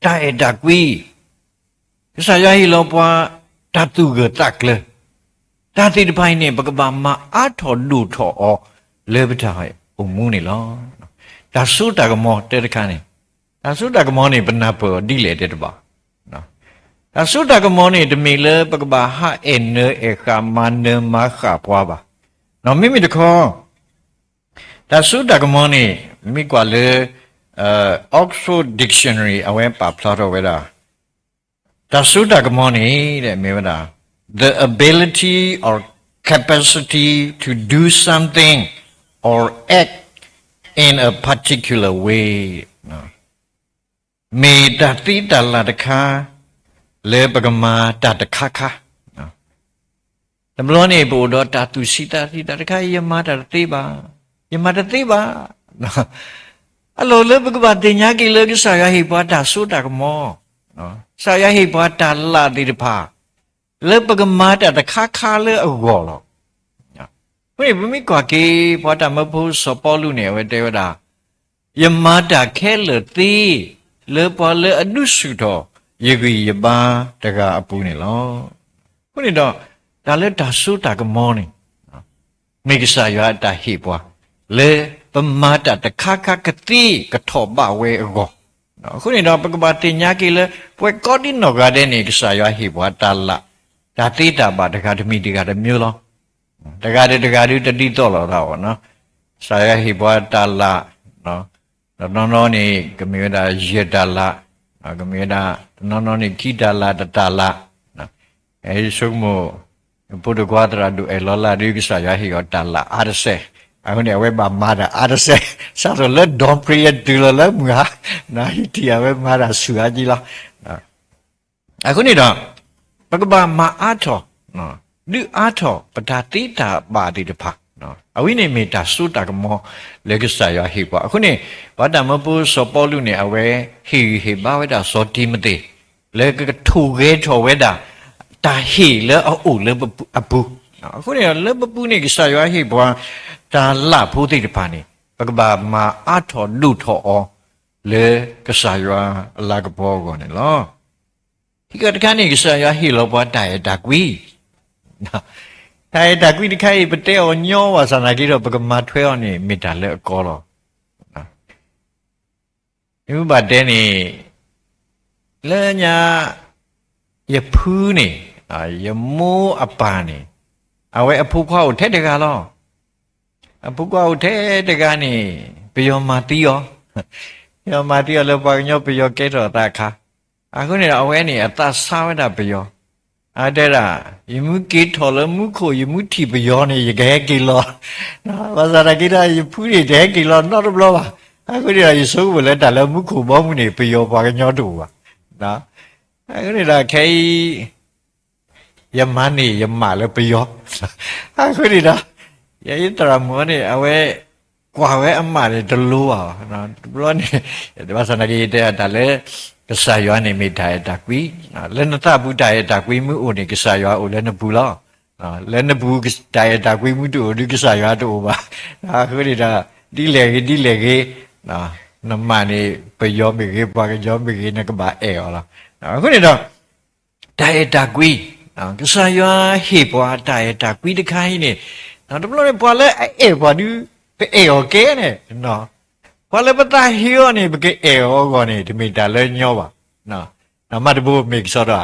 တၢ်အဲၣ်တၢ်ကွံ, ကစၢ်ယွၤဟ့ၣ်လီၤပှၤ တၢ်သူၣ်ဂၢၢ်သးကျၢၤ, တၢ်သ့ၣ်တဖၣ်အံၤန့ၣ် ပကဘၣ်မၤအါထီၣ်ဒိၣ်ထီၣ်အီၤ လၢပတၢ်အိၣ်မူန့ၣ်လီၤ. တၢ်စိတၢ်ကမီၤတဲတခါန့ၣ်, တၢ်စိတၢ်ကမီၤန့ၣ် ပနၢ်ပၢၢ်အီၤဒ်လဲၣ်တဲတဘၣ် တၢ်စိတၢ်ကမီၤန့ၣ် တမ့ၢ်လၢပကဘၣ်ဟးအဲၣ်နၢၤအဲၣ်ဃာ် မၤနၢၤမၤဃာ်ပှၤဘၣ်. မ့မ့ၢ်တခီ တၢ်စိတၢ်ကမီၤန့ၣ် မ့ၢ်ကွၢ်လၢ Oxford Dictionary အဝဲပာ်ဖျါထီၣ်ဝဲဒၣ်, တၢ်စိတၢ်ကမီၤန့ၣ် မ့ၢ်ဝဲဒၣ် the ability or capacity to do something or act in a particular way မ့ၢ်တၢ်သ့တၢ်လၢ်တခါ လၢပကမၤတၢ်တခါခါ. တဘျီန့ၣ် ပအိၣ်ဒီးတၢ်သူၣ်ဆံးသးဆံး တၢ်တခါအံၤ ယမၤတၢ်တသ့ဘၣ်, ယမၤတသ့ဘၣ်. အလီၢ်လၢပကဘၣ်သ့ၣ်ညါက့ၤလၢကစၢ်ယွၤဟ့ၣ်ပှၤတၢ်စိတၢ်ကမီၤ, ကစၢ်ယွၤဟ့ၣ်ပှၤတၢ်လၢ်သ့ၣ်တဖၣ် လၢပကမၤတၢ်တခါခါလၢအဂီၢ်လီၤ. အဃိန့ၣ် ပမ့ၢ်ကွၢ်က့ၤ ပှၤတၢ်မၢဖိစီၤပီလူးန့ၣ် အဝဲတဲဝဲဒၣ်, ယမၤတၢ်ခဲလၢာ်သ့ လၢပှၤလၢအဒုးဆူၣ်ထီၣ်ယဂံၢ်ယဘါတဂၤအပူၤန့ၣ်လီၤ. အဃိန့ၣ်ဒီး တၢ်လၢတၢ်စိတၢ်ကမီၤန့ၣ် မ့ၢ်ကစၢ်ယွၤအတၢ်ဟ့ၣ်ပှၤ လၢပမၤတၢ်တခါခါကသ့ကထီၣ်ဘၣ်ဝဲအဂီၢ်, အဃိန့ၣ်ဒီး ပကဘၣ်သ့ၣ်ညါက့ၤလၢ ပှၤကိးဒံနီၢ်ဂၤဒဲးန့ၣ် ကစၢ်ယွၤဟ့ၣ်ပှၤတၢ်လၢ် တၢ်သ့တၢ်ဘၣ်တဂၤတမံၤတဂၤတမံၤလီၤ. တဂၤဒီးတဂၤဒုးတဒ်သိးလိာ်သးဘၣ်နီၤ. ကစၢ်ယွၤဟ့ၣ်ပှၤတၢ်လၢ် တနီၤနီၤန့ၣ် ကမ့ၢ်ဝဲဒၣ်ယဲၢ်တၢ်လၢ်, ကမ့ၢ်ဝဲဒၣ် တနီၤနီၤန့ၣ် ခံတၢ်လၢ် တတၢ်လၢ်, ယဆိကမိၣ် ဖိဒိၣ်ခွါသရၣ်ဒိၣ်အဲၣ်လီၤလၢ်ဒုး ကစၢ်ယွၤဟ့ၣ်အီၤတၢ်လၢ်အါတစဲး, အဃိန့ၣ် အဝဲဘၣ်မၤတၢ်အါတစဲး, စးထီၣ်လၢဒီပြံအတုၤလီၤလၢမုၢ်ဟါ, ဟံးထံၣ်အဝဲမၤတၢ်ဆူၣ်အါကံလီၤ. အဃိန့ၣ်ဒီး ပကဘၣ်မၤအါထီၣ် ဒုးအါထီၣ်ပတၢ်သ့တၢ်ဘၣ်သ့ၣ်တဖၣ်, အဝဲန့ၣ်မ့ၢ်တၢ်စိတၢ်ကမီၤလၢကစၢ်ယွၤဟ့ၣ်ပှၤ. အဃိန့ၣ် ပှၤတၢ်မၢဖိစီၤပီလူးန့ၣ် အဝဲဟ့ၣ်ဂံၢ်ဟ့ၣ်ဘါဝဲဒၣ်စီၤတံၤမသ့း လၢကကထိၣ်ဂဲၤထီၣ်ဝဲဒၣ် တၢ်ဟ့ၣ်လၢအအိၣ်လၢအပူၤ, အဃိန့ၣ် လၢပပူၤန့ၣ် ကစၢ်ယွၤဟ့ၣ်ပှၤ တၢ်လၢ်ဖိသ့ၣ်တဖၣ်န့ၣ် ပကဘၣ်မၤအါထီၣ်ဒိၣ်ထီၣ်အီၤ လၢကစၢ်ယွၤအလၤကပီၤအဂီၢ်န့ၣ်လီၤ. ခံခါတခါန့ၣ် ကစၢ်ယွၤဟ့ၣ်လီၤပှၤတၢ်အဲၣ်တၢ်ကွံ, တၢ်အဲၣ်တၢ်ကွံတခါအံၤ ပတဲအီၤညီဘၣ်ဆၣ်သနာ်က့ဒီး ပကမၤထွဲအီၤန့ၣ် မ့ၢ်တၢ်လၢအကီလီၤ. မ့ၢ်ဘၣ်တဲန့ၣ် လၢညါ ယဖုန့ၣ် ယမိၢ်အပၢ်န့ၣ် အဝဲအဖိခွါအိၣ်ထဲတဂၤလီၤ. အဖိခွါအိၣ်ထဲတဂၤန့ၣ် ပယီၤမၤသံအီၤ, ပယီၤမၤသံအီၤလၢပှၤကညီပယီၤကဲထီၣ်အသးအခါ, အဃိန့ၣ်ဒီး အဝဲန့ၣ်အသးဆါဝဲဒၣ်ပယီၤ, အတဲဒၣ် ယမ့ၢ်က့ၤထီၣ်လၢမူခိၣ် ယမ့ၢ်ထံၣ်ပယီၤန့ၣ် ယကဟဲက့ၤလီၤ, ဘၣ်ဆၣ်သနာ်က့ဒီး ယဖုန့ၣ် တဟဲက့ၤလီၤနီတဘျီဘၣ်. အဃိန့ၣ်ဒီး ယဆိကမိၣ်လၢတၢ်လၢမူခိၣ်ဘီမုၢ်န့ၣ် ပယီၤပှၤကညီတအိၣ်ဘၣ်. အဃိန့ၣ်ဒီး ခဲအံၤ ယမၤန့ၢ်ယမးလၢပယီၤ, အဃိန့ၣ်ဒီး ယသရၣ်မုၣ်အီၤန့ၣ် အဝဲကွၢ်ဝဲအမးန့ၣ်တလိၤဘၣ်, တဘျီန့ၣ် ဘၣ်ဆၣ်သနာ်က့ ယတဲတၢ်လၢ ကစၢ်ယွၤန့ၣ်မ့ၢ်တၢ်အဲၣ်တၢ်ကွံ, လၢနသးပူၤတၢ်အဲၣ်တၢ်ကွံမ့ၢ်အိၣ်န့ၣ် ကစၢ်ယွၤအိၣ်လၢနပူၤလီၤ. လၢနပူၤတၢ်အဲၣ်တၢ်ကွံမ့ၢ်တအိၣ်ဒီး ကစၢ်ယွၤတအိၣ်ဘၣ်. အဃိန့ၣ်ဒီး ဒ်လဲၣ်ဂ့ၤဒ်လဲၣ်ဂ့ၤ, နမးန့ၣ် ပယီၤမ့ၢ်ဂ့ၤ ပှၤကညီမ့ၢ်ဂ့ၤ နကဘၣ်အဲၣ်အီၤလီၤ. အဃိန့ၣ်ဒီး တၢ်အဲၣ်တၢ်ကွံ, ကစၢ်ယွၤဟ့ၣ်ပှၤတၢ်အဲၣ်တၢ်ကွံတခါအံၤန့ၣ်, တဘျီန့ၣ် ပှၤလၢအအဲၣ်ပှၤဒုး ပအဲၣ်အီၤကဲန့ၣ်, ပှၤလၢပသးဟ့အီၤန့ၣ် ပကအဲၣ်အီၤအဂီၢ်န့ၣ် တမ့ၢ်တၢ်လၢညီဘၣ်. မၤတဘိမ့ၢ်ကစီဒီ,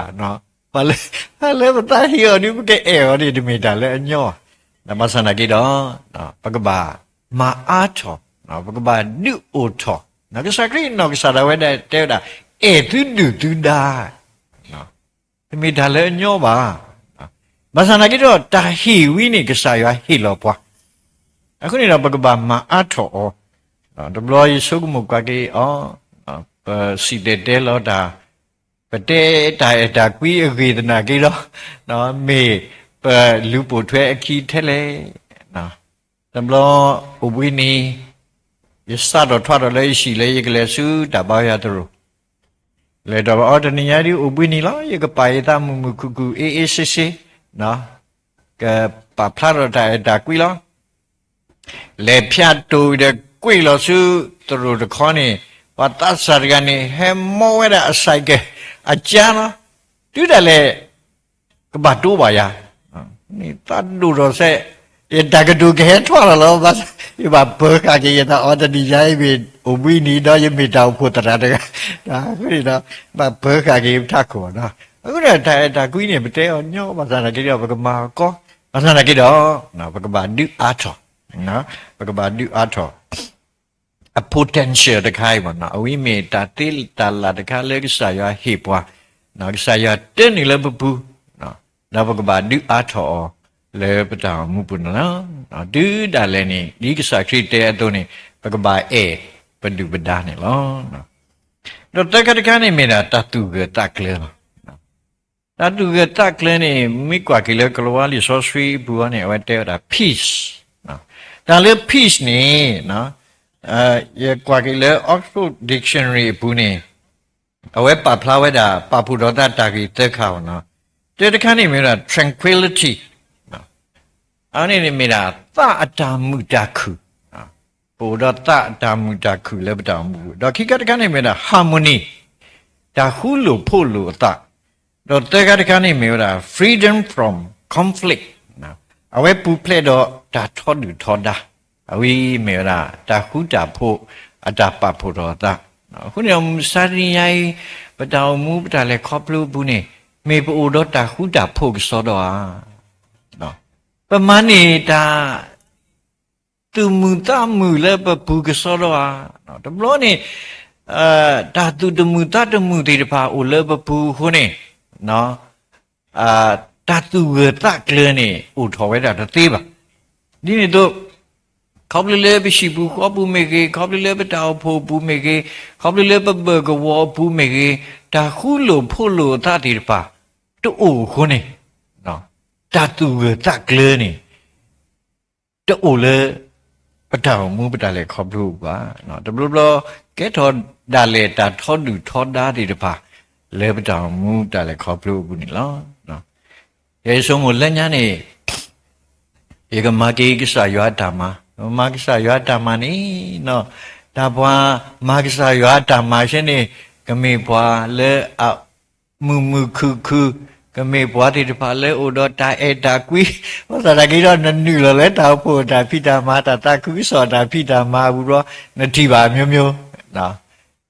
ပှၤလၢပသးဟ့အီၤဒုး ပကအဲၣ်အီၤန့ၣ် တမ့ၢ်တၢ်လၢအညီဘၣ်. ဘၣ်ဆၣ်သနာ်က့ဒီး ပကဘၣ်မၤအါထီၣ်, ပကဘၣ်ဒုးအိၣ်ထီၣ်, ကစၢ်ခရံာ်နီၢ်ကစၢ်ဒၣ်ဝဲဒၣ်တဲဝဲဒၣ် အဲၣ်သုဒုၣ်သုဒါ တမ့ၢ်တၢ်လၢအညီဘၣ်. ဘၣ်ဆၣ်သနာ်က့ဒီး တၢ်ဟ့ၣ်ဝံၤန့ၣ် ကစၢ်ယွၤဟ့ၣ်လီၤပှၤ, အဃိန့ၣ်ဒီး ပကဘၣ်မၤအါထီၣ်အီၤ. တဘျီယဆိကမိၣ်ကွၢ်က့ၤအီၤ, ပစံၣ်တဲၤတဲလီၤတၢ်, ပတဲတၢ်အဲၣ်တၢ်ကွံအဂ့ၢ်သနာ်က့ဒီး, မ့ၢ်ပလူၤပိာ်ထွဲအခံထဲလဲၣ်. တဘျီအိၣ်ဘှံးနံၤ ယစးထီၣ်ထွဲထီၣ်လၢယဟံၣ်လၢယကလဲၤဆူတၢ်ဘါယွၤသရိာ်, လဲၤဒီးအီၤတနံၤညါဒ်အိၣ်ဘှံးနံၤလီၤ ယကပာ်ယသးမုာ်မုာ်ခုၣ်ခုၣ်အ့ၣ်အ့ၣ်ဆ့ဆ့, ကပာ်ဖျါထီၣ်တၢ်အဲၣ်တၢ်ကွံလီၤ. လဲၤဖၠးတိၤဒီးကွံာ်လီၤဆူသရိာ်တခီန့ၣ်, ပှၤသးစၢ်တဂၤန့ၣ် ဟဲမီဝဲဒၣ်အ cycle အကါလီၤ. တုၤဒၣ်လဲာ် ကဘၣ်တိဘၣ်ယၤ, သးဒိၣ်ထီၣ်စဲး, ယတၢ်ကတိၤကဟဲထီၣ်လီၤလီၤ, ယဘၣ်ပၢၤဃာ်က့ၤယသးအီၤ တနံၤညါအံၤမ့ၢ်အိၣ်ဘှံးနံၤဒီး ယမ့ၢ်တၢ်အိၣ်ဖှိၣ်သရၣ်တဂၤ, အဃိန့ၣ်ဒီး ဘၣ်ပၢၤဃာ်က့ၤယထးခိၣ်နီၤ. အဃိန့ၣ် တၢ်အဲၣ်တၢ်ကွံန့ၣ် ပတဲအီၤညီဘၣ်ဆၣ်သနာ်က့ဒီး ပကမၤအီၤကီ, ဘၣ်ဆၣ်သနာ်က့ဒီး ပကဘၣ်ဒုးအါထီၣ်, ပကဘၣ်ဒုးအါထီၣ် အ potential တခါအံၤမ့ၢ်နီၤ, အဝဲမ့ၢ်တၢ်သ့တၢ်လၢ်တခါလၢကစၢ်ယွၤဟ့ၣ်ပှၤ, ကစၢ်ယွၤတၢနုာ်လၢပပူၤ, ဒီးပကဘၣ်ဒုးအါထီၣ်အီၤလၢပတၢ်အိၣ်မူပူၤန့ၣ်လီၤ. တုၤဒၣ်လဲာ်န့ၣ် ဒ်ကစၢ်ခရံာ်တဲအသိးန့ၣ် ပကဘၣ်အဲၣ်ပဒုၣ်ပဒါန့ၣ်လီၤ. ဒီးသၢခါတခါန့ၣ်မ့ၢ်ဒၣ်တၢ်သူၣ်ဂၢၢ်သးကျၢၤလီၤ. တၢ်သူၣ်ဂၢၢ်သးကျၢၤန့ၣ် မ့ၢ်ကွၢ်က့ၤလၢကလံးဝါလံာ်စီဆှံအပူၤအံၤန့ၣ် အဝဲတဲဝဲဒၣ် peace, တၢ်လၢ peace န့ၣ် ယကွၢ်က့ၤလၢ Oxford Dictionary အပူၤန့ၣ် အဝဲပာ်ဖျါဝဲဒၣ် ပာ်ဖှိၣ်ထီၣ်သးတၢ်ဂ့ၢ်သၢခါ, တၢတခါန့ၣ်မ့ၢ်ဝဲဒၣ် tranquility, အဝဲန့ၣ်မ့ၢ်ဒၣ်သးအတၢ်မုာ်တၢ်ခုၣ်, ပအိၣ်ဒီးသးတၢ်မုာ်တၢ်ခုၣ်လၢပတၢ်အိၣ်မူပူၤ, ဒီးခံခါတခါန့ၣ်မ့ၢ်ဝဲဒၣ် harmony, တၢ်ဃူလိာ်ဖိးလိာ်အသး, ဒီးသၢခါတခါန့ၣ်မ့ၢ်ဝဲဒၣ် freedom from conflict, အဝဲပူၤဖျဲးဒီးတၢ်ထီဒုၣ်ထီဒါ, အဝဲမ့ၢ်ဝဲဒၣ် တၢ်ဃူတၢ်ဖိး အတၢ်ပာ်ဖှိၣ်ထီၣ်အသး. အဃိန့ၣ်ဒီး မုၢ်မဆါတနံၤညါအံၤ ပတၢ်အိၣ်မူ ပတၢ်လဲၤခီဖျိအပူၤန့ၣ် မ့ၢ်ပအိၣ်ဒီးတၢ်ဃူတၢ်ဖိးကစီဒီဧါ. ပမၤန့ၢ်တၢ် သူၣ်မုာ်သးမုာ်လၢပပူၤကစီဒီဧါ. တဘျီန့ၣ် တၢ်သူၣ်တမုာ်သးတမုာ်သ့ၣ်တဖၣ်အိၣ်လၢပပူၤအဃိန့ၣ် တၢ်သူၣ်ဂၢၢ်သးကျၢၤန့ၣ် အိၣ်ထီၣ်ဝဲဒၣ်တသ့ဘၣ်. ဒ်န့ၣ်အသိး ခီဖျိလၢပဟံၣ်ပူၤဃီပူၤမ့ၢ်ဂ့ၤ, ခီဖျိလၢပတၢ်အိၣ်ဖှိၣ်အပူၤမ့ၢ်ဂ့ၤ, ခီဖျိလၢပဘၢၣ်ကဝီၤအပူၤမ့ၢ်ဂ့ၤ, တၢ်ဃူလိာ်ဖိးလိာ်အသးသ့ၣ်တဖၣ် တအိၣ်အဃိန့ၣ် တၢ်သူၣ်ဂၢၢ်သးကျၢၤန့ၣ် တအိၣ်လၢ ပတၢ်အိၣ်မူပတၢ်လဲၤခီဖျိအပူၤဘၣ်. တဘျီဘျီ ကဲထီၣ်ဒၣ်လဲာ်တၢ်ထီဒုၣ်ထီဒါသ့ၣ်တဖၣ် လၢပတၢ်အိၣ်မူတၢ်လဲၤခီဖျိအပူၤန့ၣ်လီၤ. ယဲယဆိကမိၣ်လၢညါန့ၣ် ယကမၤက့ၤကစၢ်ယွၤအတၢ်မၤ, မၤကစၢ်ယွၤအတၢ်မၤန့ၣ် တၢ်ပှၤမၤကစၢ်ယွၤအတၢ်မၤဆဲန့ၣ် ကမ့ၢ်ပှၤလၢအ မုာ်မုာ်ခုၣ်ခုၣ်, ကမ့ၢ်ပှၤသ့ၣ်တဖၣ်လၢအိၣ်ဒီးတၢ်အဲၣ်တၢ်ကွံ, ဘၣ်ဆၣ်သနာ်က့ဒီး နနုာ်လီၤလၢတၢ်အိၣ်ဖှိၣ်တၢ်ဖံးတၢ်မၤ, တၢ်သးခုကစီၣ်တၢ်ဖံးတၢ်မၤအပူၤဒီး နထံၣ်ဘၣ်မျိုးမျိုး, တုၤ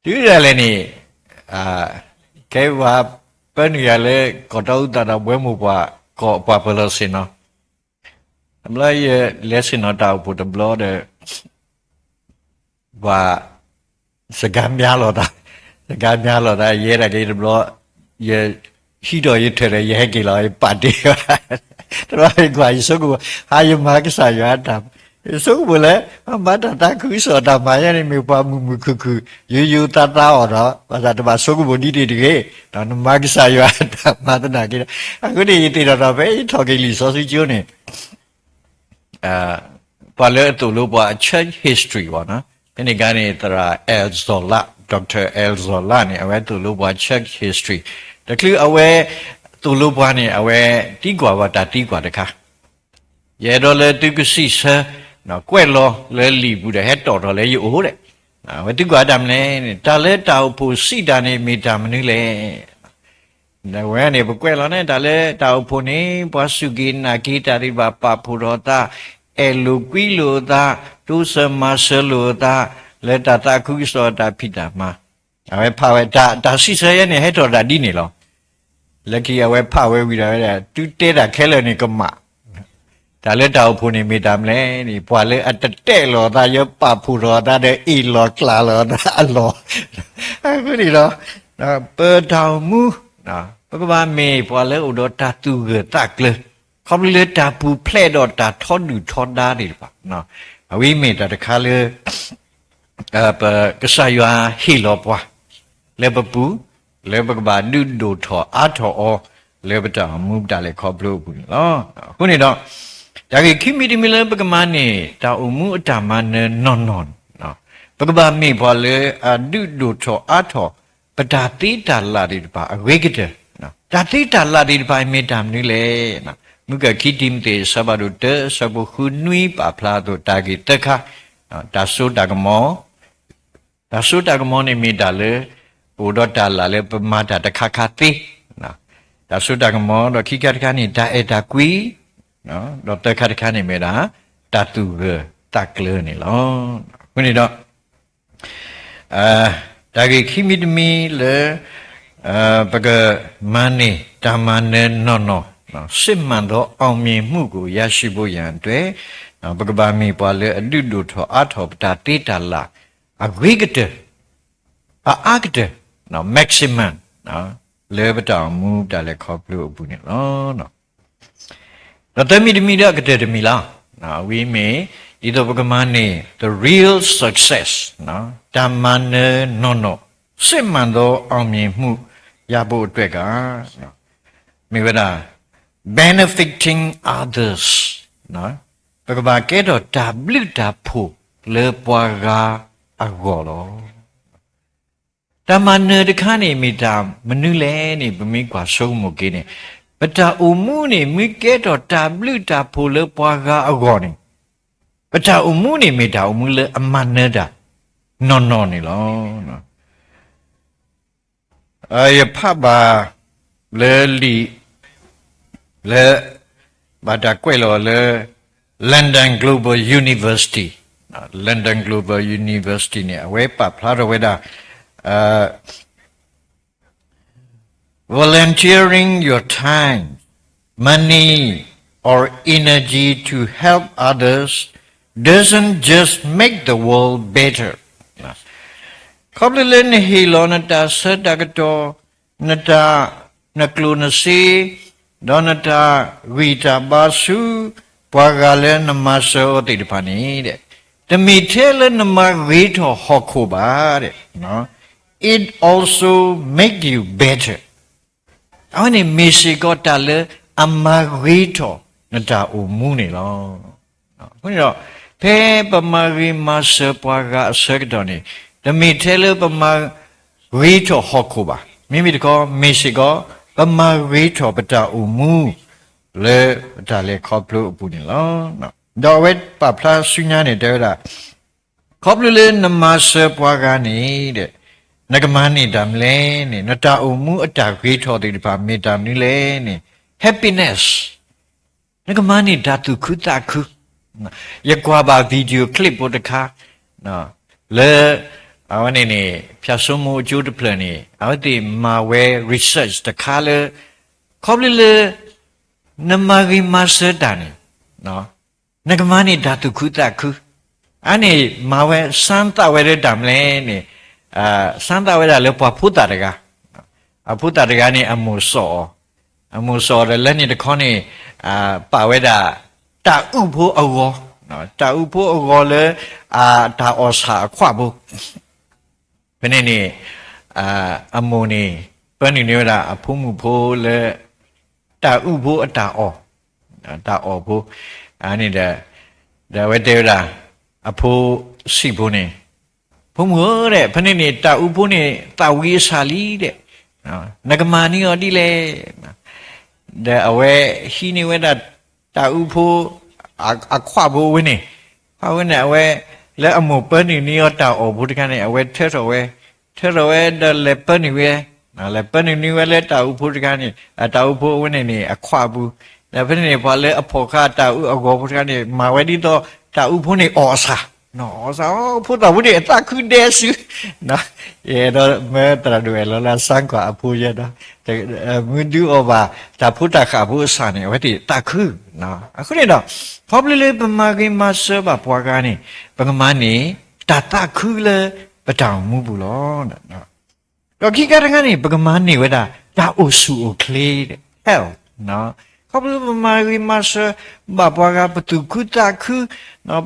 ဒၣ်လဲာ်န့ၣ် ခဲပှၤပၢနုာ်ယၤလၢ ကီၢ်တီအူသးဒီးဘှဲမိၢ်ပှၢ် ကီၢ်ပှၤပၢၤလီၢ်ဆ့ၣ်နီၤ, တဘျီယလဲၤဆ့ၣ်နီၤတၢ်အိၣ်ဖှိၣ်တဘျီဒီး ပှၤ စကားများလိာ်သး, စကားများလိာ်သး ယဲဒၣ်က့ၤတဘျီ ယဟံးထီၣ်ယထၢၣ်ဒီး ယဟဲက့ၤလီၤ ယပာ်တ့ၢ်ဘၣ်, တဘျီယကွၢ် ယဆိကမိၣ် ဟါ ယမၤကစၢ်ယွၤအတၢ်, ယဆိကမိၣ်လၢ မၤတၢ်သးခုကစီၣ်တၢ်မၤယဲန့ၣ် မ့ၢ်ပှၤမုာ်မုာ်ခုၣ်ခုၣ် ယိယိသးသးအီၤဒီး ဘၣ်ဆၣ်တဘၣ်ဆိကမိၣ်ဒ်န့ၣ်တဂ့ၤ, နမၤကစၢ်ယွၤအတၢ်မၤသနာ်က့ဒီး, အဃိန့ၣ် ယသ့ၣ်နီၣ်ထီၣ်ဖဲ ယထီၣ်က့ၤလံာ်စီဆှံကၠိန့ၣ် ပှၤလၢအသိၣ်လိပှၤ church history ဘၣ်နီၤ, ဖဲန့ၣ်အခါန့ၣ် သရၣ် Elzola, Doctor Elzola န့ၣ် အဝဲသိၣ်လိပှၤ church history တချုးအဝဲသိၣ်လိပှၤန့ၣ် အဝဲသံကွၢ်ဘၣ်တၢ်သံကွၢ်တခါ, ယအဲၣ်ဒိးလၢသုကစံးဆၢ ကွဲးလီၤလၢလံာ်ပူၤဒီး ဟဲတီၣ်ထီၣ်လၢယအိၣ်ဒီး, အဝဲသံကွၢ်တၢ်မနုၤလဲၣ်န့ၣ် တၢ်လၢတၢ်အိၣ်ဖှိၣ်စံးတၢ်န့ၣ် မ့ၢ်တၢ်မနုၤလဲၣ် အဝဲန့ၣ် ပကွဲးလီၤန့ၣ် တၢ်လၢတၢ်အိၣ်ဖှိၣ်န့ၣ် ပှၤစူၢ်က့ၤနာ်က့ၤတၢ်သ့ၣ်တဖၣ် ပာ်ဖှိၣ်ထီၣ်အသး, အဲၣ်လိာ်ကွံလိာ်အသး, တိစၢၤမၤစၢၤလိာ်အသး, လၢတၢ်သးခုကစီၣ်တၢ်ဖံးတၢ်မၤ, အဝဲဖးဝဲ တၢ် တၢ်စံးဆၢယဲန့ၣ် ဟဲထီၣ်တၢ်ဒ်န့ၣ်လီၤ. လၢခံအဝဲဖးဝဲဝံၤဒီး တုၤတဲတၢ်ခဲလၢာ်န့ၣ်ကမၣ် တၢ်လၢတၢ်အိၣ်ဖှိၣ်န့ၣ်မ့ၢ်တၢ်မနုၤလဲၣ်န့ၣ် ပှၤလၢအတတဲာ်လီၤအသး ယပာ်ဖှိၣ်ထီၣ်အသးဒီး အ့ၣ်လီၤကျၢ်လီၤအသးအလီၢ်, အဃိန့ၣ်ဒီး ပတၢ်အိၣ်မူ ပကဘၣ်မ့ၢ်ပှၤလၢအိၣ်ဒီးတၢ်သူၣ်ဂၢၢ်သးကျၢၤ, ခီဖျိလၢတၢ်ပူၤဖျဲးဒီးတၢ်ထီဒုၣ်ထီဒါသ့ၣ်တဖၣ်, အဝဲမ့ၢ်တၢ်တခါလၢ ပကစၢ်ယွၤဟ့ၣ်လီၤပှၤ လၢပပူၤ လၢပကဘၣ်ဒုးဒိၣ်ထီၣ်အါထီၣ်အီၤ လၢပတၢ်အိၣ်မူပတၢ်လဲၤခီဖျိအပူၤန့ၣ်လီၤ. အဃိန့ၣ်ဒီး တၢ်ဂ့ၢ်ခံမံၤတမံၤလၢပကမၤန့ၢ် တၢ်အိၣ်မူအတၢ်မၤနၢၤနီၢ်နီၢ်န့ၣ် ပကဘၣ်မ့ၢ်ပှၤလၢအဒုးဒိၣ်ထီၣ်အါထီၣ် ပတၢ်သ့တၢ်လၢ်သ့ၣ်တဖၣ်အဂ့ၤကတၢၢ်, တၢ်သ့တၢ်လၢ်သ့ၣ်တဖၣ်အံၤမ့ၢ်တၢ်မနုၤလဲၣ်. မုၢ်ကၢၢ်ခံတံၤမသ့း အဆၢဖးဒိၣ်တၢ အဆၢဖိဃုနွံ ပာ်ဖျါအသိး တၢ်ဂ့ၢ်သၢခါ, တၢ်စိတၢ်ကမီၤ, တၢ်စိတၢ်ကမီၤန့ၣ်မ့ၢ်တၢ်လၢ ပအိၣ်ဒီးတၢ်လၢ်လၢပမၤတၢ်တခါခါသ့, တၢ်စိတၢ်ကမီၤ ဒီးခံခါတခါန့ၣ် တၢ်အဲၣ်တၢ်ကွံ, ဒီးသၢခါတခါန့ၣ်မ့ၢ်ဒၣ် တၢ်သူၣ်ဂၢၢ်သးကျၢၤန့ၣ်လီၤ. အဃိန့ၣ်ဒီး တၢ်ဂ့ၢ်ခံမံၤတမံၤလၢ ပကမၤန့ၢ်တၢ်မၤနၢၤနီၢ်နီၢ်, စစ်မှန်သောအောင်မြင်မှုကို ရရှိဖို့ရန်အတွက် ပကဘၣ်မ့ၢ်ပှၤလၢအဒုးဒိၣ်ထီၣ်အါထီၣ်ပတၢ်သ့တၢ်လၢ် အဂ့ၤကတၢၢ်, အအါကတၢၢ်, maximum လၢပတၢ်အိၣ်မူတၢ်လဲၤခီဖျိအပူၤန့ၣ်လီၤ. ဒီးသၢမံၤတမံၤဒီးအကတၢၢ်တမံၤလီၤ. ဝံၤမ့ၢ် ဒ်သိးပကမၤန့ၢ် the real success တၢ်မၤနၢၤနီၢ်နီၢ် စစ်မှန်သောအောင်မြင်မှု ရဖို့အတွက်က မ့ၢ်ဝဲဒၣ် benefiting others ပကဘၣ်ကဲထီၣ်တၢ်ဘျုးတၢ်ဖှိၣ်လၢပှၤဂၤအဂီၢ်လီၤ. တၢ်မၤနၢၤတခါန့ၣ်မ့ၢ်တၢ်မနုၤလဲၣ်န့ၣ် ပမ့ၢ်ကွၢ်ဆိကမိၣ်က့ၤန့ၣ် ပတၢ်အိၣ်မူန့ၣ် မ့ၢ်ကဲထီၣ်တၢ်ဘျုးတၢ်ဖှိၣ်လၢပှၤဂၤအဂီၢ်န့ၣ် ပ ပတၢ်အိၣ်မူန့ၣ်မ့ၢ်တၢ်အိၣ်မူလၢအမၤနၢၤတၢ်နီၢ်နီၢ်န့ၣ်လီၤ. ယဖးဘၣ်လၢလံာ်လၢ ဘၣ်တၢ်ကွဲးလီၤလၢ London Global University, London Global University န့ၣ် အဝဲပာ်ဖျါထီၣ်ဝဲဒၣ် volunteering your time, money, or energy to help others doesn't just make the world better. ခီဖျိလၢနဟ့ၣ်လီၤနတၢ်ဆၢတၢ်ကတီၢ်, နတၢ်, နကျိၣ်နစ့, ဒီးနတၢ်ဂံၢ်တၢ်ဘါဆူ ပှၤဂၤလၢနမၤစၢၤအီၤသ့ၣ်တဖၣ်န့ၣ်, တမ့ၢ်ထဲလၢနမၤဂ့ၤထီၣ်ဟီၣ်ခိၣ်ဘၣ်, it also make you better. အဝဲန့ၣ်မ့ၢ်စ့ၢ်ကီးတၢ်လၢအမၤဂ့ၤထီၣ်နတၢ်အိၣ်မူန့ၣ်လီၤ. အဃိန့ၣ်ဒီး ဖဲပမၤဂ့ၤမၤစၢၤပှၤဂၤအဆၢကတီၢ်န့ၣ်, တမ့ၢ်ထဲလၢပမၤဂ့ၤထီၣ်ဟီၣ်ခိၣ်ဘၣ်. မ့မ့ၢ်တခီ မ့ၢ်စ့ၢ်ကီး ပမၤဂ့ၤထီၣ်ပတၢ်အိၣ်မူ လၢပတၢ်လဲၤခီဖျိအပူၤန့ၣ်လီၤ. ဒီးအဝဲပာ်ဖျါဆူညါန့ၣ် တဲဝဲဒၣ်, ခီဖျိလၢနမၤစၢၤပှၤဂၤန့ၣ်, နကမၤန့ၢ်တၢ်မနုၤလဲၣ်န့ၣ်, နတၢ်အိၣ်မူအတၢ်ဂ့ၤထီၣ်သ့ၣ်တဖၣ်မ့ၢ်တၢ်မနုၤလဲၣ်န့ၣ်, happiness, နကမၤန့ၢ်တၢ်သူၣ်ခုသးခု. ယကွၢ်ဘၣ် video clip ဖိတခါ လၢ အဝဲန့ၣ်န့ၣ် ဖၠၣ်စိမိၤအကၠိတဖျၢၣ်န့ၣ် အဝဲသ့ၣ်မၤဝဲ research တခါလၢ ခီဖျိလၢ နမၤဂ့ၤမၤစၢၤတၢ်န့ၣ် နကမၤန့ၢ်တၢ်သူၣ်ခုသးခု. အန့ၣ်မၤဝဲ စမ်းသပ် ဝဲဒၣ်တၢ်မနုၤလဲၣ်န့ၣ်, စမ်းသပ် ဝဲဒၣ်လၢပှၤဖိသၣ်တဂၤ, အဖိသၣ်တဂၤန့ၣ် အမိၢ်စီၣ်အီၤ, အမိၢ်စီၣ်အီၤဒီးလၢန့ၣ်တခီန့ၣ် ပာ်ဝဲဒၣ် တၢ်အုၣ်ဖိအဂီၤ, တၢ်အုၣ်ဖိအဂီၤလၢ တၢ်အီၣ်ဆၣ်အခွးဖိ ဖဲန့ၣ်န့ၣ် အမိၢ်န့ၣ် ပၢနုာ်န့ၢ်ဝဲဒၣ်အဖိမုၣ်ဖိလၢ တၢ်အုၣ်ဖိအတၢ်အီၣ်, တၢ်အီၣ်ဖိ, န့ၣ်ဒီး ဒီးအဝဲတဲဝဲဒၣ် အဖိဆံးဖိန့ၣ်, ဖိမုၣ်ဧၢ, ဖဲန့ၣ်န့ၣ် တၢ်အုၣ်ဖိန့ၣ် သၣ်ဝံၤအဆၣ်လံဒီး နကမၤန့ၢ်အီၤဒ်လဲၣ်. ဒီးအဝဲဟံးန့ၢ်ဝဲဒၣ် တၢ်အုၣ်ဖိ အခွးဖိအဝဲန့ၣ်, ခွးဝဲန့ၣ် အဝဲ လၢအမိၢ်ပၢနုာ်န့ၢ်အီၤတၢ်အီၣ်ဖိတခါန့ၣ် အဝဲထၢထီၣ်ဝဲ, ထၢထီၣ်ဝဲဒီးလဲၤပၢနုာ်ဝဲ, လဲၤပၢနုာ်န့ၢ်ဝဲလၢတၢ်အုၣ်ဖိတခါန့ၣ် တၢ်အုၣ်ဖိအဝဲန့ၣ်န့ၣ် အခွးပူၤ, ဒီးဖဲန့ၣ်န့ၣ် ပှၤလၢအဖီၣ်ဃာ်တၢ်အုၣ်အဂီၤဖိတခါန့ၣ် မၤဝဲဒ်သိး တၢ်အုၣ်ဖိန့ၣ်အီၣ်အဆၣ်, အီၣ်ဆၣ် ဖိသၣ်ဖိန့ၣ် အသးခုဒဲစု ယအဲၣ်ဒိးမၢသရၣ်ဒိၣ်အဲၣ်လီၤလၢအစၢကွၢ်အဖိယဲဒီး မ့ၢ်ဒုးအီၣ်ဘၣ် တၢ်ဖိတၢ်ဃၣ်ဖိအဆၣ်န့ၣ် အဝဲသ့ၣ်သးခု. အဃိန့ၣ်ဒီး ခီဖျိလၢပမၤဂ့ၤမၤစၢၤဘၣ်ပှၤဂၤန့ၣ် ပကမၤန့ၢ် တၢ်သးခုလၢပတၢ်အိၣ်မူပူၤလီၤ. ဒီးခံခါတခါန့ၣ် ပကမၤန့ၢ်ဝဲဒၣ် တၢ်အိၣ်ဆူၣ်အိၣ်ချ့, health, ခီဖျိပမၤဂ့ၤမၤစၢၤဘၣ်ပှၤဂၤ ပသူၣ်ခုသးခု,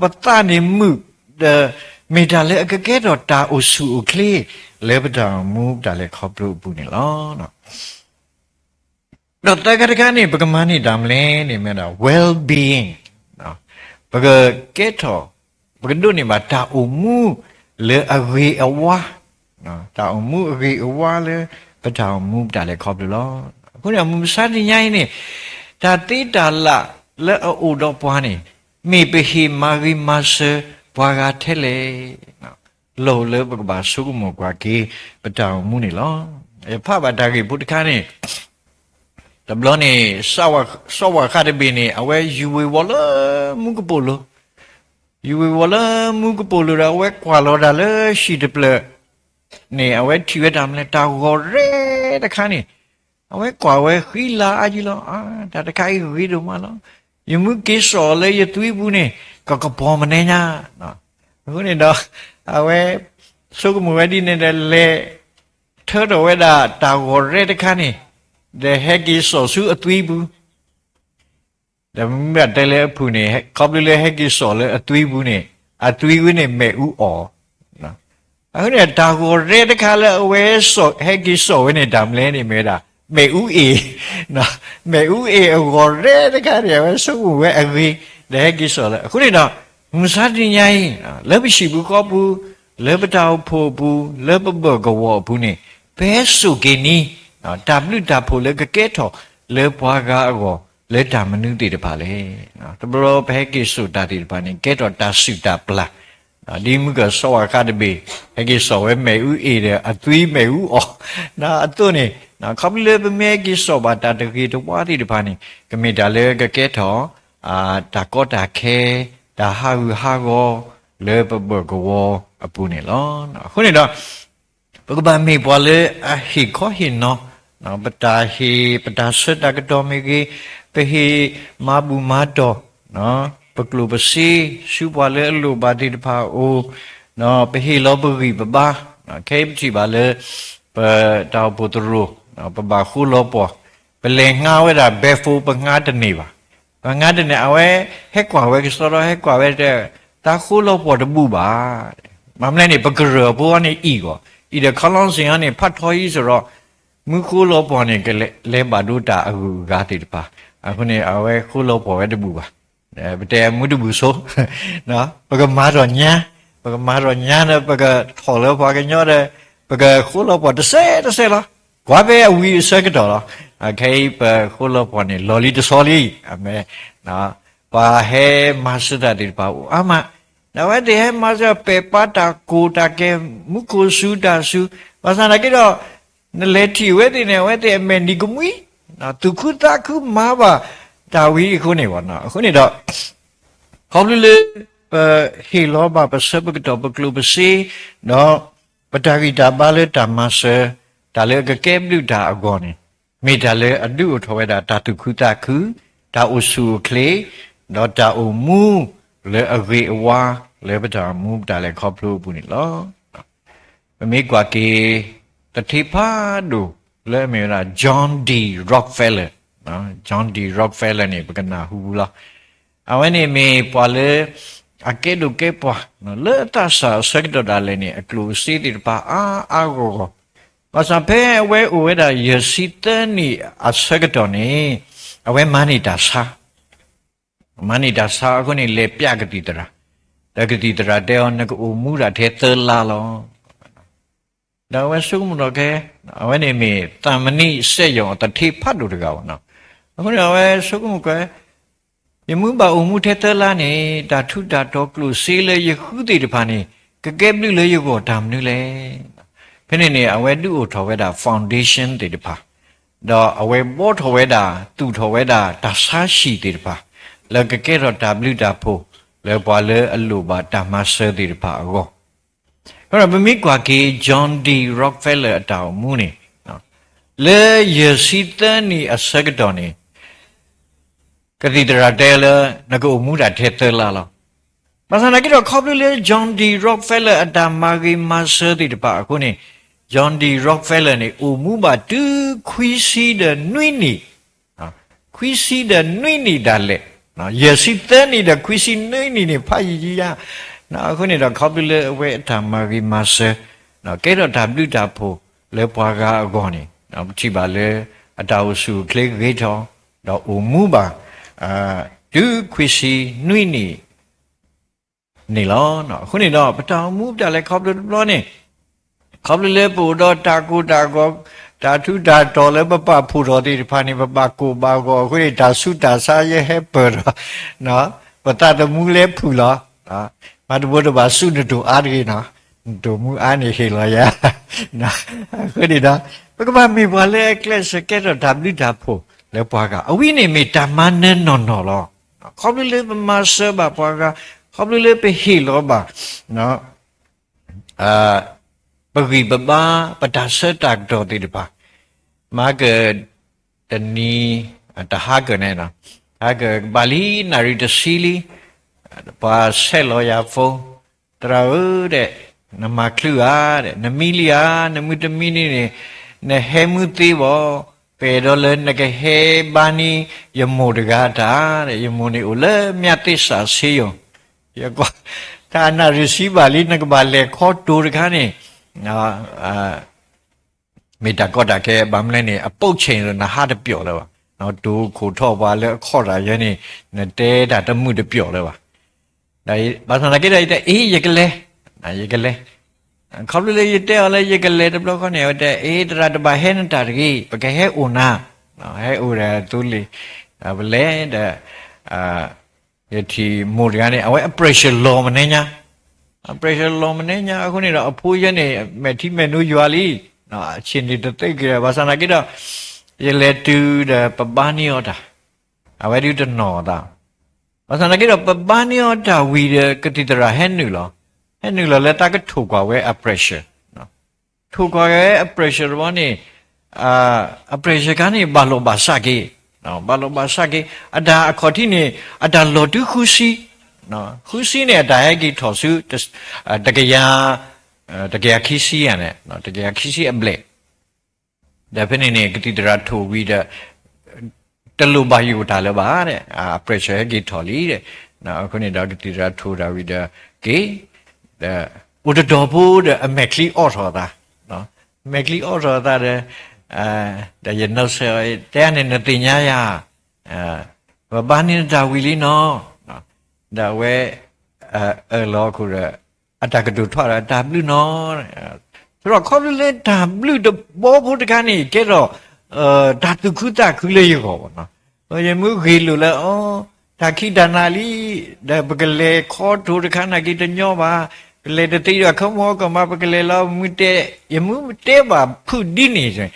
ပသးန့ၣ်မုာ်, ဒီးမ့ၢ်တၢ်လၢအကကဲထီၣ်တၢ်အိၣ်ဆူၣ်အိၣ်ချ့ လၢပတၢ်အိၣ်မူတၢ်လဲၤခီဖျိအပူၤန့ၣ်လီၤ. ဒီးသၢခါတခါန့ၣ် ပကမၤန့ၢ်တၢ်မနုၤလဲၣ်န့ၣ် မ့ၢ်ဒၣ် well-being, ပကကဲထီၣ်, ပကဒိးန့ၢ်ဘၣ်တၢ်အိၣ်မူလၢအဂ့ၤအဝါ, တၢ်အိၣ်မူအဂ့ၤအဝါလၢ ပတၢ်အိၣ်မူပတၢ်လဲၤခီဖျိလီၤ. အဃိန့ၣ်မုၢ်မဆါတနံၤညါအံၤန့ၣ် တၢ်သ့တၢ်လၢ်လၢအအိၣ်ဒီးပှၤန့ၣ် မ့ၢ်ပဟ့ၣ်မၤဂ့ၤမၤစၢၤပှၤဂၤထဲလဲၣ် လီၢ်လၢပကဘၣ်ဆိကမိၣ်ကွၢ်က့ၤ ပတၢ်အိၣ်မူန့ၣ်လီၤ. ယဖးဘၣ်တၢ်ဂ့ၢ်ဖိတခါန့ၣ်, တဘျီန့ၣ် စီၤပၤဃၣ်တဘ့ၣ်န့ၣ် အဝဲယူၤဝ့ၤဝီၤလၢမူကပိာ်လိၤ, ယူၤဝ့ၤဝီၤလၢမူကပိာ်လိၤဒီး အဝဲကွၢ်လီၤတၢ်လၢဟံၣ်တဖျၢၣ်န့ၣ် အဝဲထံၣ်ဝဲတၢ်မနုၤလဲၣ် တၢ်ဂီၤရဲတခါန့ၣ်, အဝဲကွၢ်ဝဲဃံလၤအါယံၤလီၤ. တၢ်တခါအံၤဂ့ၤဒိၣ်မးလီၤ. ယမ့ၢ်က့ၤစိာ်လၢယသွံပူၤန့ၣ် ကကပီၤမနုၤညါ. အဃိန့ၣ်ဒီး အဝဲဆိကမိၣ်ဝဲဒ်န့ၣ်ဒီး လဲၤထၢထီၣ်ဝဲဒၣ်တၢ်ဂီၤရဲတခါန့ၣ် ဒီးဟဲက့ၤစိာ်ဆူအသွံပူၤ ဒီးမ့ၢ်ဘၣ်တဲလၢအဖုၣ်န့ၣ် ခီဖျိလၢဟဲက့ၤစိာ်လၢအသွံပူၤန့ၣ် အသွံဝဲန့ၣ်မ့ၣ်အူအီၣ်, အဃိန့ၣ် တၢ်ဂီၤရဲတခါလၢအဝဲဟဲက့ၤစိာ်ဝဲန့ၣ် တၢ်မနုၤလဲၣ်န့ၣ် မ့ၢ်ဝဲဒၣ် မ့ၣ်အူအ့ၣ်, မ့ၣ်အူအ့ၣ်အဂီၤရဲတခါန့ၣ် အဝဲဆိကမိၣ်ဝဲအဂ့ၤ ဒီးဟဲက့ၤစိာ်လၢ အဃိန့ၣ်ဒီး မုၢ်မဆါတနံၤညါအံၤ လၢပဟံၣ်ပူၤဃီပူၤ, လၢပတၢ်အိၣ်ဖှိၣ်အပူၤ, လၢပဘၢၣ်ကဝီၤအပူၤန့ၣ် ပဟဲစိာ်က့ၤန့ၢ် တၢ်ဘျုးတၢ်ဖှိၣ်လၢကကဲထီၣ်လၢပှၤဂၤအဂီၢ် လၢတၢ်မနုၤသ့ၣ်တဖၣ်လဲၣ်. တဘျီပဟဲက့ၤစိာ်တၢ်သ့ၣ်တဖၣ်န့ၣ် ကဲထီၣ်တၢ်စုၣ်တၢ်ပျၢ်, ဒ်မုၢ်ကစီၤဝါဃးတဘ့ၣ် ဟဲက့ၤစိာ်ဝဲမ့ၣ်အူအ့ၣ်ဒီး အသွံမ့ၣ်အူအီၣ်အသိးန့ၣ်, ခီဖျိလၢပမ့ၢ်ဟဲက့ၤစိာ်ဘၣ်တၢ်တဂ့ၤတဝါသ့ၣ်တဖၣ်န့ၣ် ကမ့ၢ်တၢ်လၢကကဲထီၣ် တၢ်ကီတၢ်ခဲ, တၢ်ဟးဂူာ်ဟးဂီၤ လၢပဘၢၣ်ကဝီၤအပူၤန့ၣ်လီၤ. အဃိန့ၣ်ဒီး ပကဘၣ်မ့ၢ်ပှၤလၢအဟ့ၣ်ခီဟ့ၣ်နီၤ, ပတၢ်ဟ့ၣ် ပတၢ်ဆၢတၢ်ကတီၢ်မ့ၢ်ဂ့ၤ, ပဟ့ၣ်မၤဘူၣ်မၤတီၢ်, ပကျိၣ်ပစ့ ဆူပှၤလၢအလိၣ်ဘၣ်သ့ၣ်တဖၣ်အအိၣ်, ပဟ့ၣ်လီၤပဂံၢ်ပဘါ, ခဲအံၤပထံၣ်ဘၣ်လၢ ပတၢ်အိၣ်ဖှိၣ်သရိာ် ပဘၣ်ဃိလီၤပှီၢ်, ပလဲၤငါဝဲဒၣ် ဘဲဖိ ပငါတန့ၢ်ဘၣ်. ပငါတန့ၢ် အဝဲဟဲကွၢ်ဝဲကစီဒီ ဟဲကွၢ်ဝဲတဲ သးဃိလီၤပှီၢ်တဘူၣ်ဘၣ်. မ့ၢ်မနုၤလဲၣ်န့ၣ် ပကရၢၢ်ဖိအံၤန့ၣ်အံၣ်ဂီၢ်, အံၣ်ဒီးခီလီစ့ၣ်အံၤန့ၣ် ဖးထီအံၤစ့ၢ်ဒီး မူဃိလီၤပှီၢ်န့ၣ် ကလဲၤဘၣ်ဒိတၢ်အဂုၤအဂၤသ့ၣ်တဖၣ်. အဃိန့ၣ် အဝဲဃိလီၤပှီၢ်ဝဲတဘူၣ်ဘၣ်. ပတဲမူတဘူၣ်ဆိ, ပကမၤထီၣ်ညါ, ပကမၤထီၣ်ညါဒီး ပကထီၣ်လၢပှၤကညီဒီး ပကဃိလီၤပှီၢ်တစဲးတစဲးလီၤ. ကွၢ်ဖဲအဝံၤအဆၢကတီၢ်လီၤ. ခဲအံၤပဃိလီၤပှီၢ်န့ၣ် လီၤလံတဆီလံ. အမ့ၢ် ပှၤဟဲမၤစၢၤတၢ်သ့ၣ်တဖၣ်အိၣ်အါမး, ဒီးအဝဲသ့ၣ်ဟဲမၤစၢၤပဲာ်ပာ်တၢ်ကိၢ်တၢ်ကဲ မူခိၣ်စူၤတၢ်စူၤ, ဘၣ်ဆၣ်သနာ်က့ဒီး နလဲၤထံၣ်အဝဲသ့ၣ်န့ၣ် အဝဲသ့ၣ်အမဲာ်နံၤကမှံ, သူၣ်ခုသးခုမၤဘၣ်တၢ်ဝံၤအဃိန့ၣ်ဘၣ်. အဃိန့ၣ်ဒီး ခီဖျိလၢ ပဟ့ၣ်လီၤဘၣ်ပဆၢပကတီၢ်ပကျိၣ်ပစ့, ဒီးပတၢ်ဂံၢ်တၢ်ဘါလၢတၢ်မၤစၢၤ, တၢ်လၢအကကဲဘျုးတၢ်အဂီၢ်န့ၣ်, မ့ၢ်တၢ်လၢအဒုးအိၣ်ထီၣ်ဝဲဒၣ်တၢ်သူၣ်ခုသးခု, တၢ်အိၣ်ဆူၣ်အိၣ်ချ့, ဒီးတၢ်အိၣ်မူလၢအဂ့ၤအဝါ လၢပတၢ်အိၣ်မူပတၢ်လဲၤခီဖျိအပူၤန့ၣ်လီၤ. ပမ့ၢ်ကွၢ်က့ၤ သထ့ဖးဒိၣ်လၢအမ့ၢ်ဝဲဒၣ် John D Rockefeller, John D Rockefeller န့ၣ် ပကနၢ်ဟူလီၤ. အဝဲန့ၣ်မ့ၢ်ပှၤလၢ အကဲဒိၣ်ကဲပှၤ လၢအသးစၢ်အဆၢကတီၢ်ဒၣ်လဲာ်န့ၣ် အကျိၣ်အစ့သ့ၣ်တဖၣ်အါအါဂီၢ်ဂီၢ်, ဘၣ်ဆၣ်ဖဲအဝဲအိၣ်ဝဲဒၣ်ယဲၢ်ဆံသၢနံၣ်အဆၢကတီၢ်န့ၣ် အဝဲမၤန့ၢ်တၢ်ဆါ မၤန့ၢ်တၢ်ဆါအဃိန့ၣ် လဲၤပျးကသံၣ်သရၣ်, ဒီးကသံၣ်သရၣ်တဲအီၤ နကအိၣ်မူဒၣ်ထဲသၢလါလီၤ. ဒီးအဝဲဆိကမိၣ်ထီၣ်က့ၤ, အဝဲန့ၣ်မ့ၢ်သးမနံစဲးယီၤအသထ့ဖးဒိၣ်တဂၤဘၣ်နီၤ. အဃိန့ၣ်အဝဲဆိကမိၣ်ကွၢ်, ယမ့ၢ်ဘၣ်အိၣ်မူထဲသၢလါန့ၣ် တၢ်ထူးတၢ်တီၤကျိၣ်စ့လၢယဃုသ့ၣ်တဖၣ်န့ၣ် ကကဲဘျုးလၢယဂီၢ်တၢ်မနုၤလဲၣ်. ဖဲန့ၣ်န့ၣ် အဝဲဒုးအိၣ်ထီၣ်ဝဲဒၣ် foundation သ့ၣ်တဖၣ်, ဒီးအဝဲဘှီထီၣ်ဝဲဒၣ် သူၣ်ထီၣ်ဝဲဒၣ်တၢ်ဆါဟံၣ်သ့ၣ်တဖၣ် လၢကကဲထီၣ်တၢ်ဘျုးတၢ်ဖှိၣ် လၢပှၤလၢအလိၣ်ဘၣ်တၢ်မၤစၢၤသ့ၣ်တဖၣ်အဂီၢ်. ဒီးပမ့ၢ်ကွၢ်က့ၤ John D Rockefeller အတၢ်အိၣ်မူန့ၣ်, လၢယဲၢ်ဆံသၢနံၣ်အဆၢကတီၢ်န့ၣ် ကသံၣ်သရၣ်တဲလၢ နကအိၣ်မူဒၣ်ထဲသၢလါလီၤ. ဘၣ်ဆၣ်သနာ်က့ဒီး ခီဖျိလၢ John D Rockefeller အတၢ်မၤဂ့ၤမၤစၢၤသ့ၣ်တဖၣ်အဃိန့ၣ်, John D Rockefeller န့ၣ် အိၣ်မူဘၣ်တုၤခွံဆံဒီးနွံနံၣ်, ခွံဆံဒီးနွံနံၣ်ဒၣ်လဲာ်, ယဲၢ်ဆံသၢနံၣ်ဒီးခွံဆံနွံနံၣ်န့ၣ် ဖးယံာ်ယံာ်ဧါ. အဃိန့ၣ်ဒီး ခီဖျိလၢအဝဲအတၢ်မၤဂ့ၤမၤစၢၤ ကဲထီၣ်တၢ်ဘျုးတၢ်ဖှိၣ်လၢပှၤဂၤအဂီၢ်န့ၣ်, ပထံၣ်ဘၣ်လၢ အတၢ်အိၣ်ဆူၣ်အိၣ်ချ့ဂ့ၤထီၣ်, ဒီးအိၣ်မူဘၣ် တုၤခွံဆံနွံနံၣ်န့ၣ်လီၤ. အဃိန့ၣ်ဒီး ပတၢ်အိၣ်မူပတၢ်လဲၤခီဖျိတဘျီန့ၣ်, ခီဖျိလၢပအိၣ်ဒီးတၢ်ကိၢ်တၢ်ဂီၤ, တၢ်ထူးတၢ်တီၤလၢပပာ်ဖှိၣ်ထီၣ်သ့ၣ်တဖၣ်န့ၣ် ပဘၣ်ကိၢ်ဘၣ်ဂီၤအဃိန့ၣ် တၢ်ဆူးတၢ်ဆါယဟဲပၢၢ်ဒီး ပသးသမူလဲၤဖုၣ်လီၤ. မၤတဘိတဘၣ်ဆူးနတိၢ်အါတဂ့ၤနီၤ, နတိၢ်မူအါန့ၣ်ဟ့ၣ်လီၤယၤ. အဃိန့ၣ်ဒီး ပကဘၣ်မ့ၢ်ပှၤလၢအကျဲးစၢးကဲထီၣ်တၢ်ဘျုးတၢ်ဖှိၣ်လၢပှၤဂၤ, အဝဲန့ၣ်မ့ၢ်တၢ်မၤနၢၤနီၢ်နီၢ်လီၤ. ခီဖျိလၢပမၤစၢၤဘၣ်ပှၤဂၤ, ခီဖျိလၢပဟ့ၣ်လီၤဘၣ် ပဂံၢ်ပဘါ, ပတၢ်ဆၢတၢ်ကတီၢ်သ့ၣ်တဖၣ်, မၤက တနံၤ တဟါကၢၢ်န့ၣ်, ဟါကၢၢ်ကဘၣ်လံနၣ်ရံၣ်တဆံလံ, ပှၤဆဲးလီၤယၤ phone, သရၣ်ဧၢ, နမၤချုးဧါ, နမံလံဧါ, နမုၢ်တမံန့ၣ်န့ၣ် နဟဲမုၢ်သ့ဘၣ်, ပအဲၣ်ဒိးလၢနကဟဲဘါန့ၢ်ယမိၢ်တဂၤတၢ်, ယမိၢ်န့ၣ်အိၣ်လၢမျးသ့ၣ်စးဆ့ယိၤ, ယကွၢ် တၢ်နၣ်ရံၣ်ဆံဘၣ်လံ နကဘၣ်လဲၤခီတိၤတခါန့ၣ် မ့ၢ်တၢ်ကီတၢ်ခဲ, ဘၣ်မနုၤလဲၣ်န့ၣ် အပုပ်ချိန် နဟးတပျီၢ်လၢၤဘၣ်, တိၤခိၣ်ထီၣ်ပှၤလၢအခီၣ်တၢ်ယဲန့ၣ် နတဲတၢ်တမုာ်တပျီၢ်လၢၤဘၣ်. ဘၣ်ဆၣ်သနာ်က့ဒီး ယတဲ အ့ ယကလဲၤ, ယကလဲၤ, ခီဖျိလၢယတဲအီၤလၢယကလဲၤတဘျီဃီန့ၣ် အဝဲတဲ အ့ သရၣ်တဘၣ်ဟဲနတၢ်တဂ့ၤ, ပကဟဲအိၣ်နၤ, ဟဲအိၣ်ဒီးသိလ့ၣ်, ပလဲၤဒီး ယထံၣ်မိၢ်တဂၤန့ၣ် အဝဲအ pressure လီၤမနုၤညါ, အ pressure လီၤမနုၤညါအဃိန့ၣ်ဒီး အဖိယဲန့ၣ် မဲာ်ထံမဲာ်နိယွၤလံ, အဆ့ၣ်န့ၣ်တသ့က့ၤဒီး ဘၣ်ဆၣ်သနာ်က့ဒီး ယလဲၤတုၤဒီးပဘါန့ၢ်အီၤတၢ်, အဝဲဒုးတနီၣ်အသး, ဘၣ်ဆၣ်သနာ်က့ဒီး ပဘါန့ၢ်အီၤတၢ်ဝံၤဒီး ကသံၣ်သရၣ်ဟဲနုာ်လီၤ, ဟဲနုာ်လီၤလၢတၢ်ကထိၣ်ကွၢ်ဝဲအ pressure, ထိၣ်ကွၢ်ဝဲအ pressure တဘျီန့ၣ် အ pressure ခါန့ၣ် ဘၣ်လီၤဘၣ်စးက့ၤ, ဘၣ်လီၤဘၣ်စးက့ၤ, အတၢ်အခီၣ်ထံးန့ၣ် အတၢ်လီၤတုၤဃုဆံ, ဃုဆံန့ၣ် အတၢ်ဟဲက့ၤထီၣ်ဆူ တကယၤ တကယၤခံဆံယၤန့ၣ် တကယၤခံဆံအဘျဲၣ်, ဒီးဖဲန့ၣ်န့ၣ် ကသံၣ်သရၣ်ထိၣ်ဝံၤဒီး တလိၣ်ဘၣ်ယိၣ်တၢ်လၢၤဘၣ်, အ pressure ဟဲက့ၤထီၣ်လံ, အဃိန့ၣ်ဒီး ကသံၣ်သရၣ်ထိၣ်တၢ်ဝံၤဒီး က့ၤ ဒီး အိၣ်တတီၤဖိဒီး အမဲာ်ချံအီၣ်ထီၣ်အသး, မဲာ်ချံအီၣ်ထီၣ်အသးဒီး ဒီးယနီၣ်ဆဲးအီၤ တဲန့ၣ် နသ့ၣ်ညါယၤ ပဘါန့ၢ်နတၢ်ဝံၤလံနီၤ, ဒီးအဝဲ အၢၣ်လီၤအခိၣ်ဒီး အတၢ်ကတိၤထွဲဒီး တၢ်ဘျုးနီၤ, သရၣ်ခီဖျိလၢတၢ်ဘျုးတဘီဖိတခါန့ၣ် ကဲထီၣ် တၢ်သူၣ်ခုသးခုလၢယဂီၢ်ဘၣ်နီၤ, ယမ့ၢ်ဂ့ၢ်လိာ်လၢ အီ တၢ်ခံးတၢ်နၤလံ, ဒီးပကလဲၤခီထိၣ်တခါနာ်က့တညီဘၣ်, ပလဲၤတသ့ဒီး ခီမီကမၤ ပကလဲၤလီၤမုၢ်တဲ, ယမ့ၢ်တဲဘၣ်ဖုၣ်ဒ်န့ၣ်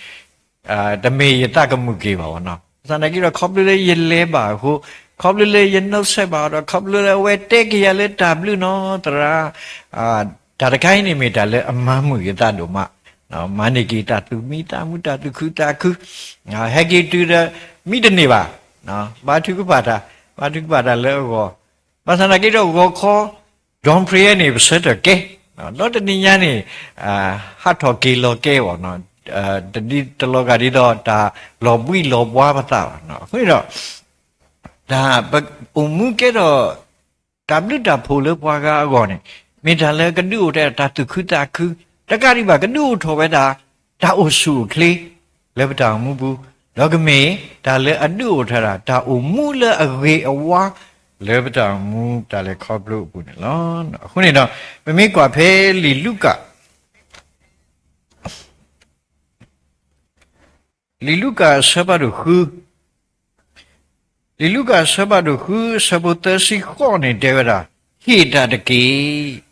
တမ့ၢ်ယသးကမုာ်က့ၤဘၣ်နီၤ, ဘၣ်ဆၣ်သနာ်က့ဒီး ခီဖျိလၢယလဲၤဘၣ်အဃိ, ခီဖျိလၢယနီၣ်ဆဲးဘၣ်အီၤဒီး ခီဖျိလၢအဝဲတဲက့ၤယၤလၢတၢ်ဘျုးနီၤ သရၣ်, တၢ်တခါအံၤန့ၣ်မ့ၢ်တၢ်လၢအမၤမုာ်ယသးဒိၣ်မး, မၤန့ၢ်က့ၤတၢ်သူၣ်မံသးမုာ် တၢ်သူၣ်ခုသးခု, ဟဲက့ၤတုၤဒီး မံတန့ၢ်ဘၣ်, ဘါထုကဖၣ်တၢ်, ဘါထုကဖၣ်တၢ်လၢအဂီၢ်, ဘၣ်ဆၣ်သနာ်က့ဒီး ဂီၤခီ dawn prayer န့ၣ် ပဆၢထၢၣ်ကဲ, ဒီးတနံၤညါန့ၣ် ဟးထီၣ်က့ၤလီၤကဲဘၣ်, တဒ်တလီၤဂာ်ဒ်သိး တၢ်လီၤဘှံးလီၤဘှါပသးဘၣ်, အဃိန့ၣ်ဒီး တၢ်ပအိၣ်မူကဲထီၣ် တၢ်ဘျုးတၢ်ဖှိၣ်လၢပှၤဂၤအဂီၢ်န့ၣ် မ့ၢ်တၢ်လၢကဒုးအိၣ်ထီၣ်တၢ်သူၣ်ခုသးခု, တကးဒံးဘၣ် ကဒုးအိၣ်ထီၣ်ဝဲဒၣ် တၢ်အိၣ်ဆူၣ်အိၣ်ချ့ လၢပတၢ်အိၣ်မူပူၤ, ဒီးကမ့ၢ်တၢ်လၢအဒုးအိၣ်ထီၣ်တၢ် တၢ်အိၣ်မူလၢအဂ့ၤအဝါ လၢပတၢ်အိၣ်မူတၢ်လဲၤခီဖျိအပူၤန့ၣ်လီၤ. အဃိန့ၣ်ဒီး ပမ့ၢ်ကွၢ်ဖဲလံာ်လူၤကၣ် လံာ်လူၤကၣ်အဆၢဖးဒိၣ်ဃု, လံာ်လူၤကၣ်အဆၢဖးဒိၣ်ဃု အဆၢဖိသၢဆံဃိးန့ၣ်တဲဝဲဒၣ်, ဟ့ၣ်တၢ်တက့ၢ်,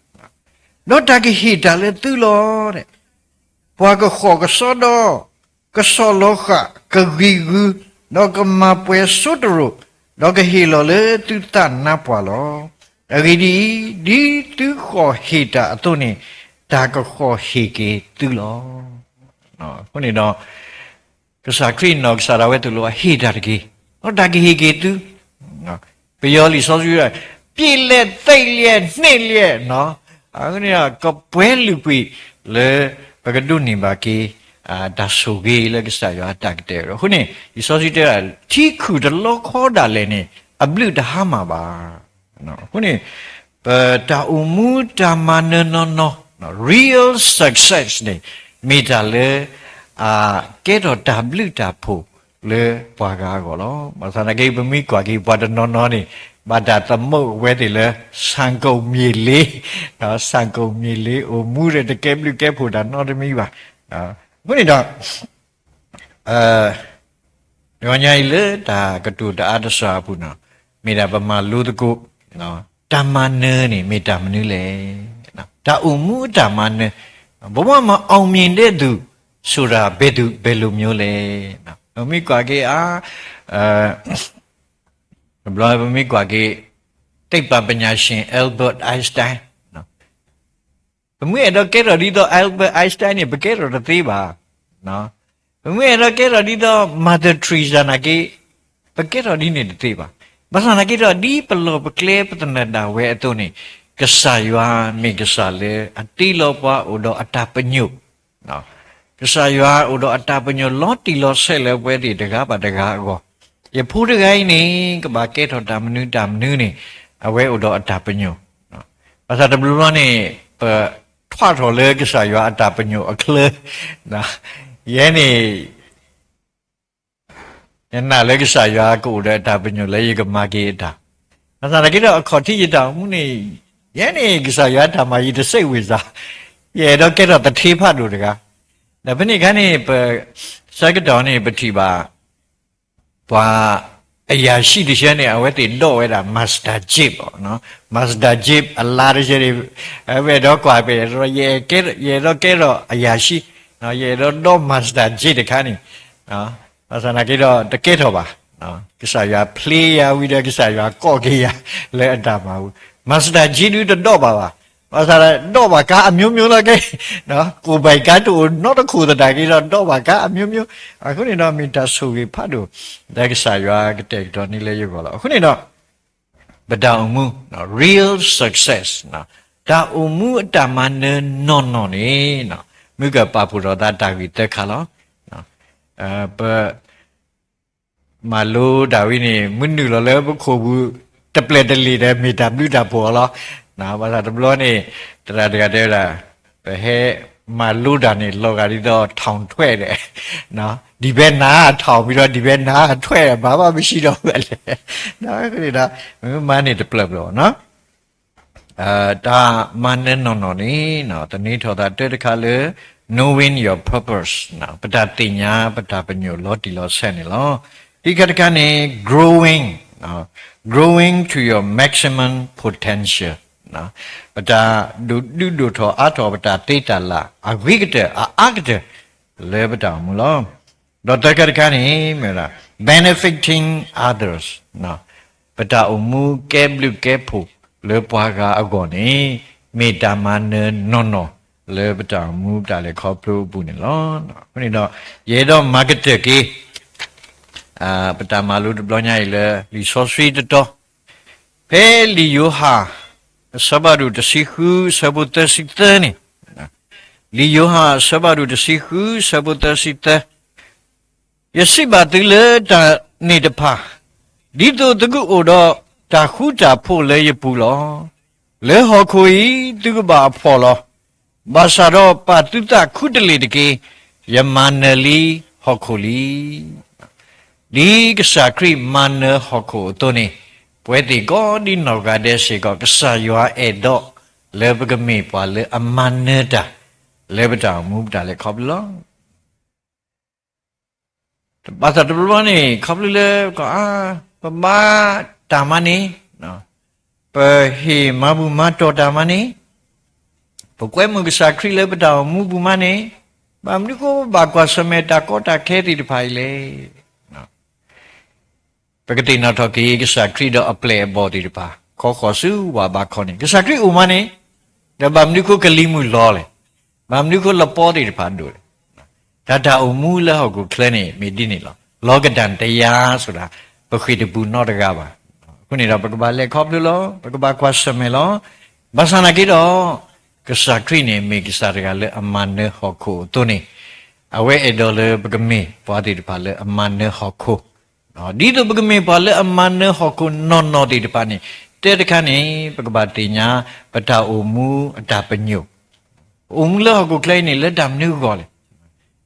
ဒီးတၢ်ကဟ့ၣ်တၢ်လၢသုလီၤ. ပှၤကဃီၣ်ကစီဒီ, ကဆီၣ်လီၤဃာ်, ကဂံၢ်ဂုၤ, ဒီးကမၤပှဲၤစိတရိး, ဒီးကဟ့ၣ်လီၤလၢသုသးနါပှၢ်လီၤ. အဂ့ၢ်ဒ်အံၤ, ဒ်သုဃီၣ်ဟ့ၣ်တၢ်အသိးန့ၣ်, တၢ်ကဃီၣ်ဟ့ၣ်က့ၤသုလီၤ. အဃိန့ၣ်ဒီး ကစၢ်ခရံာ်နီၢ်ကစၢ်ဒၣ်ဝဲသိၣ်လိ အဟ့ၣ်တၢ်တက့ၢ်, ဒီးတၢ်ကဟ့ၣ်က့ၤသု, ပယီၤလံာ်စီဆှံ, ပျ့ၤလဲၣ်, သ့လံ, န့ၢ်လံ, အဃိန့ၣ်ဒီး ကပှဲၤလုၢ်ကွံာ်လၢ ပကဒိးန့ၢ်ဘၣ်က့ၤ တၢ်ဆိၣ်ဂ့ၤလၢကစၢ်ယွၤအတၢ်ကတဲာ်အဃိန့ၣ် လံာ်စီဆှံတဲဒၣ် ထံခုၣ်တလီခီဒၣ်လဲာ်န့ၣ် အဘျုးတဟါမၢ်ဘၣ်. အဃိန့ၣ် ပတၢ်အိၣ်မူတၢ်မၤနၢၤနီၢ်နီၢ် real success န့ၣ် မ့ၢ်တၢ်လၢ ကဲထီၣ်တၢ်ဘျုးတၢ်ဖှိၣ်လၢပှၤဂၤအဂီၢ်လီၤ. ဘၣ်ဆၣ်သနာ်က့ ပမ့ၢ်ကွၢ်က့ၤပှၤတနီၤနီၤန့ၣ် ဘၣ်တၢ်သမူဝဲသ့ၣ်လၢ ဆၣ်ကိၣ်မ့ၢ်လ့, ဆၣ်ကိၣ်မ့ၢ်လ့ အိၣ်မူဒီးတကဲဘျုးကဲဖှိၣ်တၢ်နီတမံၤဘၣ်. အဃိန့ၣ်ဒီး တဂီၤညါအံၤလၢတၢ်ကတိၤတအါတစှၤအပူၤန့ၣ် မ့ၢ်ဒၣ်ပမၤလိသကိး တၢ်မၤနၢၤန့ၣ် မ့ၢ်တၢ်မနုၤလဲၣ်. တၢ်အိၣ်မူအတၢ်မၤနၢၤ ဘဝမှာအောင်မြင်တဲ့သူဆိုတာ ဘယ်သူဘယ်လိုမျိုးလဲ. ပမ့ၢ်ကွၢ်က့ၤအါ တဘျီပမ့ၢ်ကွၢ်က့ၤ သိပ္ပံပညာရှင် Albert Einstein ပမ့ၢ်အဲၣ်ဒိးကဲထီၣ်ဒ်သိး Albert Einstein န့ၣ် ပကဲထီၣ်တသ့ဘၣ်. ပမ့ၢ်အဲၣ်ဒိးကဲထီၣ်ဒ်သိး Mother Teresa နာ်က့ ပကဲထီၣ်ဒ်န့ၣ်တသ့ဘၣ်. ဘၣ်ဆၣ်နာ်က့ဒီး ဒ်ပလီၢ်ပကျဲပသနၢၣ်ဒၣ်ဝဲအသိးန့ၣ် ကစၢ်ယွၤမ့ၢ်ကစၢ်လၢအတ့လီၤပှၤအိၣ်ဒီးအတၢ်ပညိၣ် ကစၢ်ယွၤအိၣ်ဒီးအတၢ်ပညိၣ်လီၤတံၢ်လီၤဆဲးလၢပဝဲသ့ၣ်တဂၤဘၣ်တဂၤအဂီၢ်, ယဖိတဂၤအံၤန့ၣ် ကဘၣ်ကဲထီၣ်တၢ်မနုၤတၢ်မနုၤန့ၣ် အဝဲအိၣ်ဒီးအတၢ်ပညိၣ်. ဘၣ်ဆၣ်တဘျီဘျီန့ၣ် ပထွးထီၣ်လၢကစၢ်ယွၤအတၢ်ပညိၣ်အချၢ, ယဲန့ၣ် ယနာ်လၢကစၢ်ယွၤကအိၣ်ဒီးအတၢ်ပညိၣ်လၢယကမၤက့ၤအတၢ်, ဘၣ်ဆၣ်သနာ်က့ဒီး အခီၣ်ထံးယတၢ်အိၣ်မူန့ၣ် ယဲန့ၣ် ကစၢ်ယွၤတၢ်မၤယံၤတစဲးဝ့ၤစၢ်, ယအဲၣ်ဒိးကဲထီၣ်သထ့ဖးဒိၣ်တဂၤ. ဒီးဖဲန့ၣ်အခါန့ၣ် ပဆၢကတီၢ်န့ၣ် ပထံၣ်ဘၣ် ပှၤ အရာရှိတဆၢန့ၣ် အဝဲသ့ၣ်ဒိးဝဲဒၣ် master jeep ဘၣ်, master jeep အလါတဆၢန့ၣ် အဝဲအဲၣ်ဒိးကွၢ်ပဲာ် ယအဲၣ်ဒိးကဲထီၣ်အရာရှိ, ယအဲၣ်ဒိးဒိး master jeep တခါန့ၣ်, ဘၣ်ဆၣ်သနာ်က့ဒီးတကဲထီၣ်ဘၣ်. ကစၢ်ယွၤဖျ့ယၤဝံၤဒီး ကစၢ်ယွၤကိးက့ၤယၤလၢအတၢ်မၤအပူၤ, master jeep ဒုတဒိးဘၣ်ဘၣ်. ဘၣ်ဆၣ်ဒီးဒိးဘၣ်ကါအမျိုးမျိုးလီၤကဲ, ကိၣ်ဘၣ်ကါတအိၣ်နီတခိၣ်သနာ်က့ဒီး ဒိးဘၣ်ကါအမျိုးမျိုး. အဃိန့ၣ်ဒီးမ့ၢ်တၢ်ဆိၣ်ဂ့ၤဖးဒိၣ် လၢကစၢ်ယွၤကတဲာ်ကတီၤန့ၢ်လၢယဂီၢ်လီၤ. အဃိန့ၣ်ဒီး ပတၢ်အိၣ်မူ real success တၢ်အိၣ်မူအတၢ်မၤနၢၤနီၢ်နီၢ်န့ၣ် မုၢ်ကပာ်ဖှိၣ်ထီၣ်သးတၢ်ဂ့ၢ်သၢခါလီၤ. ပမၤလိတၢ်ဝံၤန့ၣ် မုၢ်နုာ်လီၤလၢပခိၣ်ပူၤ တပျဲၢ်တလ့ၢ်ဒီး မ့ၢ်တၢ်ဘျုးတၢ်ဖှိၣ်အီၤလီၤ. ဘၣ်ဆၣ်တဘျီန့ၣ် သရၣ်တဂၤတဲဝဲဒၣ် ပဟဲမၤလိတၢ်န့ၣ် လီၤဂာ်ဒ်သိး ထောင်ထွက် ဒီး ဒံးဘဲနၤ ထောင် ပြီးတော့ ဒံးဘဲနၤ ထွက် ဘာမှမရှိတော့ဘူး လဲၣ်. ဒီးမၤန့ၣ်တပျၢ်ပျၢ်နီၤ တၢ်မၤနၢၤနီၢ်နီၢ်န့ၣ် သန့ၤထီၣ်သးတၢ်တခါလၢ knowing your purpose ပတၢ်သ့ၣ်ညါ ပတၢ်ပညိၣ်လီၤတံၢ်လီၤဆဲးန့ၣ်လီၤ. ခံခါတခါန့ၣ် growing, growing to your maximum potential ပတၢ်ဒိၣ်ဒုးဒိၣ်ထီၣ်အါထီၣ် ပတၢ်သ့တၢ်လၢ် အဂ့ၤကတၢၢ် အအါကတၢၢ် လၢပတၢ်အိၣ်မူလီၤ. ဒီးသၢခါတခါန့ၣ် မ့ၢ်ဝဲဒၣ် benefiting others ပတၢ်အိၣ်မူကဲဘျုးကဲဖှိၣ်လၢပှၤဂၤအဂီၢ်န့ၣ် မ့ၢ်တၢ်မၤနၢၤနီၢ်နီၢ် လၢပတၢ်အိၣ်မူတၢ်လဲၤခီဖျိအပူၤန့ၣ်လီၤ. အဃိန့ၣ်ဒီး ယအဲၣ်ဒိးမၤကတၢၢ်က့ၤ ပတၢ်မၤလိတဘျီညါအံၤလၢ လံာ်စီဆှံတတီၤ ဖဲလံာ်ယိၤဟၣ် အဆၢဖးဒိၣ်တဆံဃု အဆၢဖိသၢဆံသၢန့ၣ်, လံာ်ယိၤဟၣ် အဆၢဖးဒိၣ်တဆံဃု အဆၢဖိသၢဆံသၢ, ယစံးဘၣ်သုလၢတၢ်န့ၣ်တဖၣ်, ဒ်သိးသုကအိၣ်ဒီးတၢ်ဃူတၢ်ဖိးလၢယပူၤလီၤ. လၢဟီၣ်ခိၣ်အံၤ သုကဘၣ်အဖှီၣ်လီၤ. ဘၣ်ဆၣ်ဒီးပာ်သုသးခူတလ့ၢ်တက့ၢ်. ယမၤနၢၤလံဟီၣ်ခိၣ်လံ. ဒ်ကစၢ်ခရံာ်မၤနၢၤဟီၣ်ခိၣ်အသိးန့ၣ်, ပဝဲသ့ၣ်ကိးဒံနီၢ်ဂၤဒဲးစ့ၢ်ကီး ကစၢ်ယွၤအဲၣ်ဒိးလၢပကမ့ၢ်ပှၤလၢအမၤနၢၤတၢ် လၢပတၢ်အိၣ်မူပတၢ်လဲၤခီဖျိလီၤ. ဘၣ်ဆၣ်တဘျီဘျီန့ၣ် ခီဖျိလၢ ပဘါတၢ်မးန့ၣ်, ပဟ့ၣ်မၤဘူၣ်မၤတီၢ်တၢ်မးန့ၣ်, ပကွဲမုာ်ကစၢ်ခရံာ်လၢပတၢ်အိၣ်မူပူၤမးန့ၣ်, ဘၣ်မနုၤဃိဘၣ်ကွၢ်ဆၢၣ်မဲာ်တၢ်ကီတၢ်ခဲသ့ၣ်တဖၣ်အံၤလဲၣ်. ပကသ့ၣ်နီၣ်ထီၣ်က့ၤကစၢ်ခရံာ်ဒီးအပျဲၢ်အဘီၣ်သ့ၣ်တဖၣ် ခီဃီၤဆူဝၣ်ဘးခီန့ၣ်, ကစၢ်ခရံာ်အိၣ်မးန့ၣ်, ဒီးဘၣ်မနုၤဃိကလံၤမုၢ်လီၤလဲၣ်, ဘၣ်မနုၤဃိလပီသ့ၣ်တဖၣ်ဒိၣ်လဲၣ်. တၢ်တၢ်အိၣ်မူလၢဟီၣ်ခိၣ်ချၢန့ၣ် မ့ၢ်ဒ်န့ၣ်လီၤ. လီၤကဒၣ်တယါ ဆိုတာ ပဃ့ၢ်တပူၤနီတဂၤဘၣ်. အဃိန့ၣ်ဒီး ပကဘၣ်လဲၤခီဖျိလီၤ, ပကဘၣ်ကွၢ်ဆၢၣ်မဲာ်လီၤ. ဘၣ်ဆၣ်နာ်က့ဒီး ကစၢ်ခရံာ်န့ၣ် မ့ၢ်ကစၢ်တဂၤလၢအမၤနၢၤဟီၣ်ခိၣ်အသိးန့ၣ်, အဝဲအဲၣ်ဒိးလၢပကမ့ၢ်ပှၤသ့ၣ်တဖၣ်လၢအမၤနၢၤဟီၣ်ခိၣ် ဒ်သိးပကမ့ၢ်ပှၤလၢအမၤနၢၤဟီၣ်ခိၣ်နီၢ်နီၢ်သ့ၣ်တဖၣ်န့ၣ်, တၢတခါန့ၣ် ပကဘၣ်သ့ၣ်ညါ ပတၢ်အိၣ်မူအတၢ်ပညိၣ်, ပအိၣ်မူလၢဟီၣ်ခိၣ်ချၢအံၤန့ၣ် လၢတၢ်မနုၤအဂီၢ်လဲၣ်.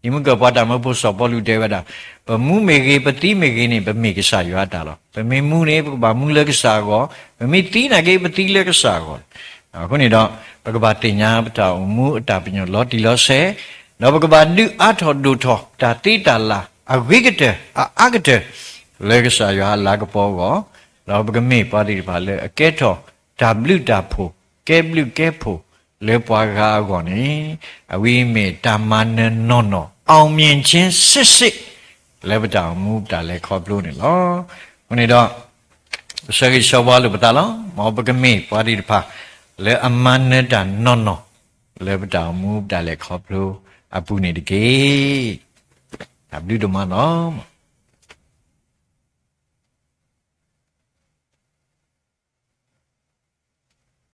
ဒ်မုၢ်ကပှၤတၢ်မၢဖိစီၤပီလူးတဲဝဲဒၣ်, ပမူမ့ၢ်ဂ့ၤ, ပသံမ့ၢ်ဂ့ၤန့ၣ် ပမ့ၢ်ကစၢ်ယွၤအတၢ်လီၤ. ပမ့ၢ်မူန့ၣ် ပကဘၣ်မူလၢကစၢ်အဂီၢ်, ပမ့ၢ်သံနာ်က့ ပသံလၢကစၢ်အဂီၢ်. အဃိန့ၣ်ဒီး ပကဘၣ်သ့ၣ်ညါပတၢ်အိၣ်မူအတၢ်ပညိၣ်လီၤတံၢ်လီၤဆဲး, ဒီးပကဘၣ်ဒုးအါထီၣ်ဒိၣ်ထီၣ်တၢ်သ့တၢ်လၢ် အဂ့ၤကတၢၢ် အအါကတၢၢ် လၢကစၢ်ယွၤအလၤကပီၤအဂီၢ်, ဒီးပကမ့ၢ်ပှၤသ့ၣ်တဖၣ်လၢအကဲထီၣ်တၢ်ဘျုးတၢ်ဖှိၣ်, ကဲဘျုးကဲဖှိၣ်လၢပှၤဂၤအဂီၢ်န့ၣ်, အဝဲမ့ၢ်တၢ်မၤနၢၤနီၢ်နီၢ် အောင်မြင်ခြင်းစစ်စစ် လၢပတၢ်အိၣ်မူပတၢ်လဲၤခီဖျိန့ၣ်လီၤ. အဃိန့ၣ်ဒီး ပဆၢဂ့ၤဆၢဝါလိာ်ပသးလီၤ. မ်ပကမ့ၢ်ပှၤသ့ၣ်တဖၣ် လၢအမၤနၢၤတၢ်နီၢ်နီၢ် လၢပတၢ်အိၣ်မူပတၢ်လဲၤခီဖျိအပူၤန့ၣ်တက့ၢ်. တၢ်ဘျုးဒိၣ်မးလီၤ.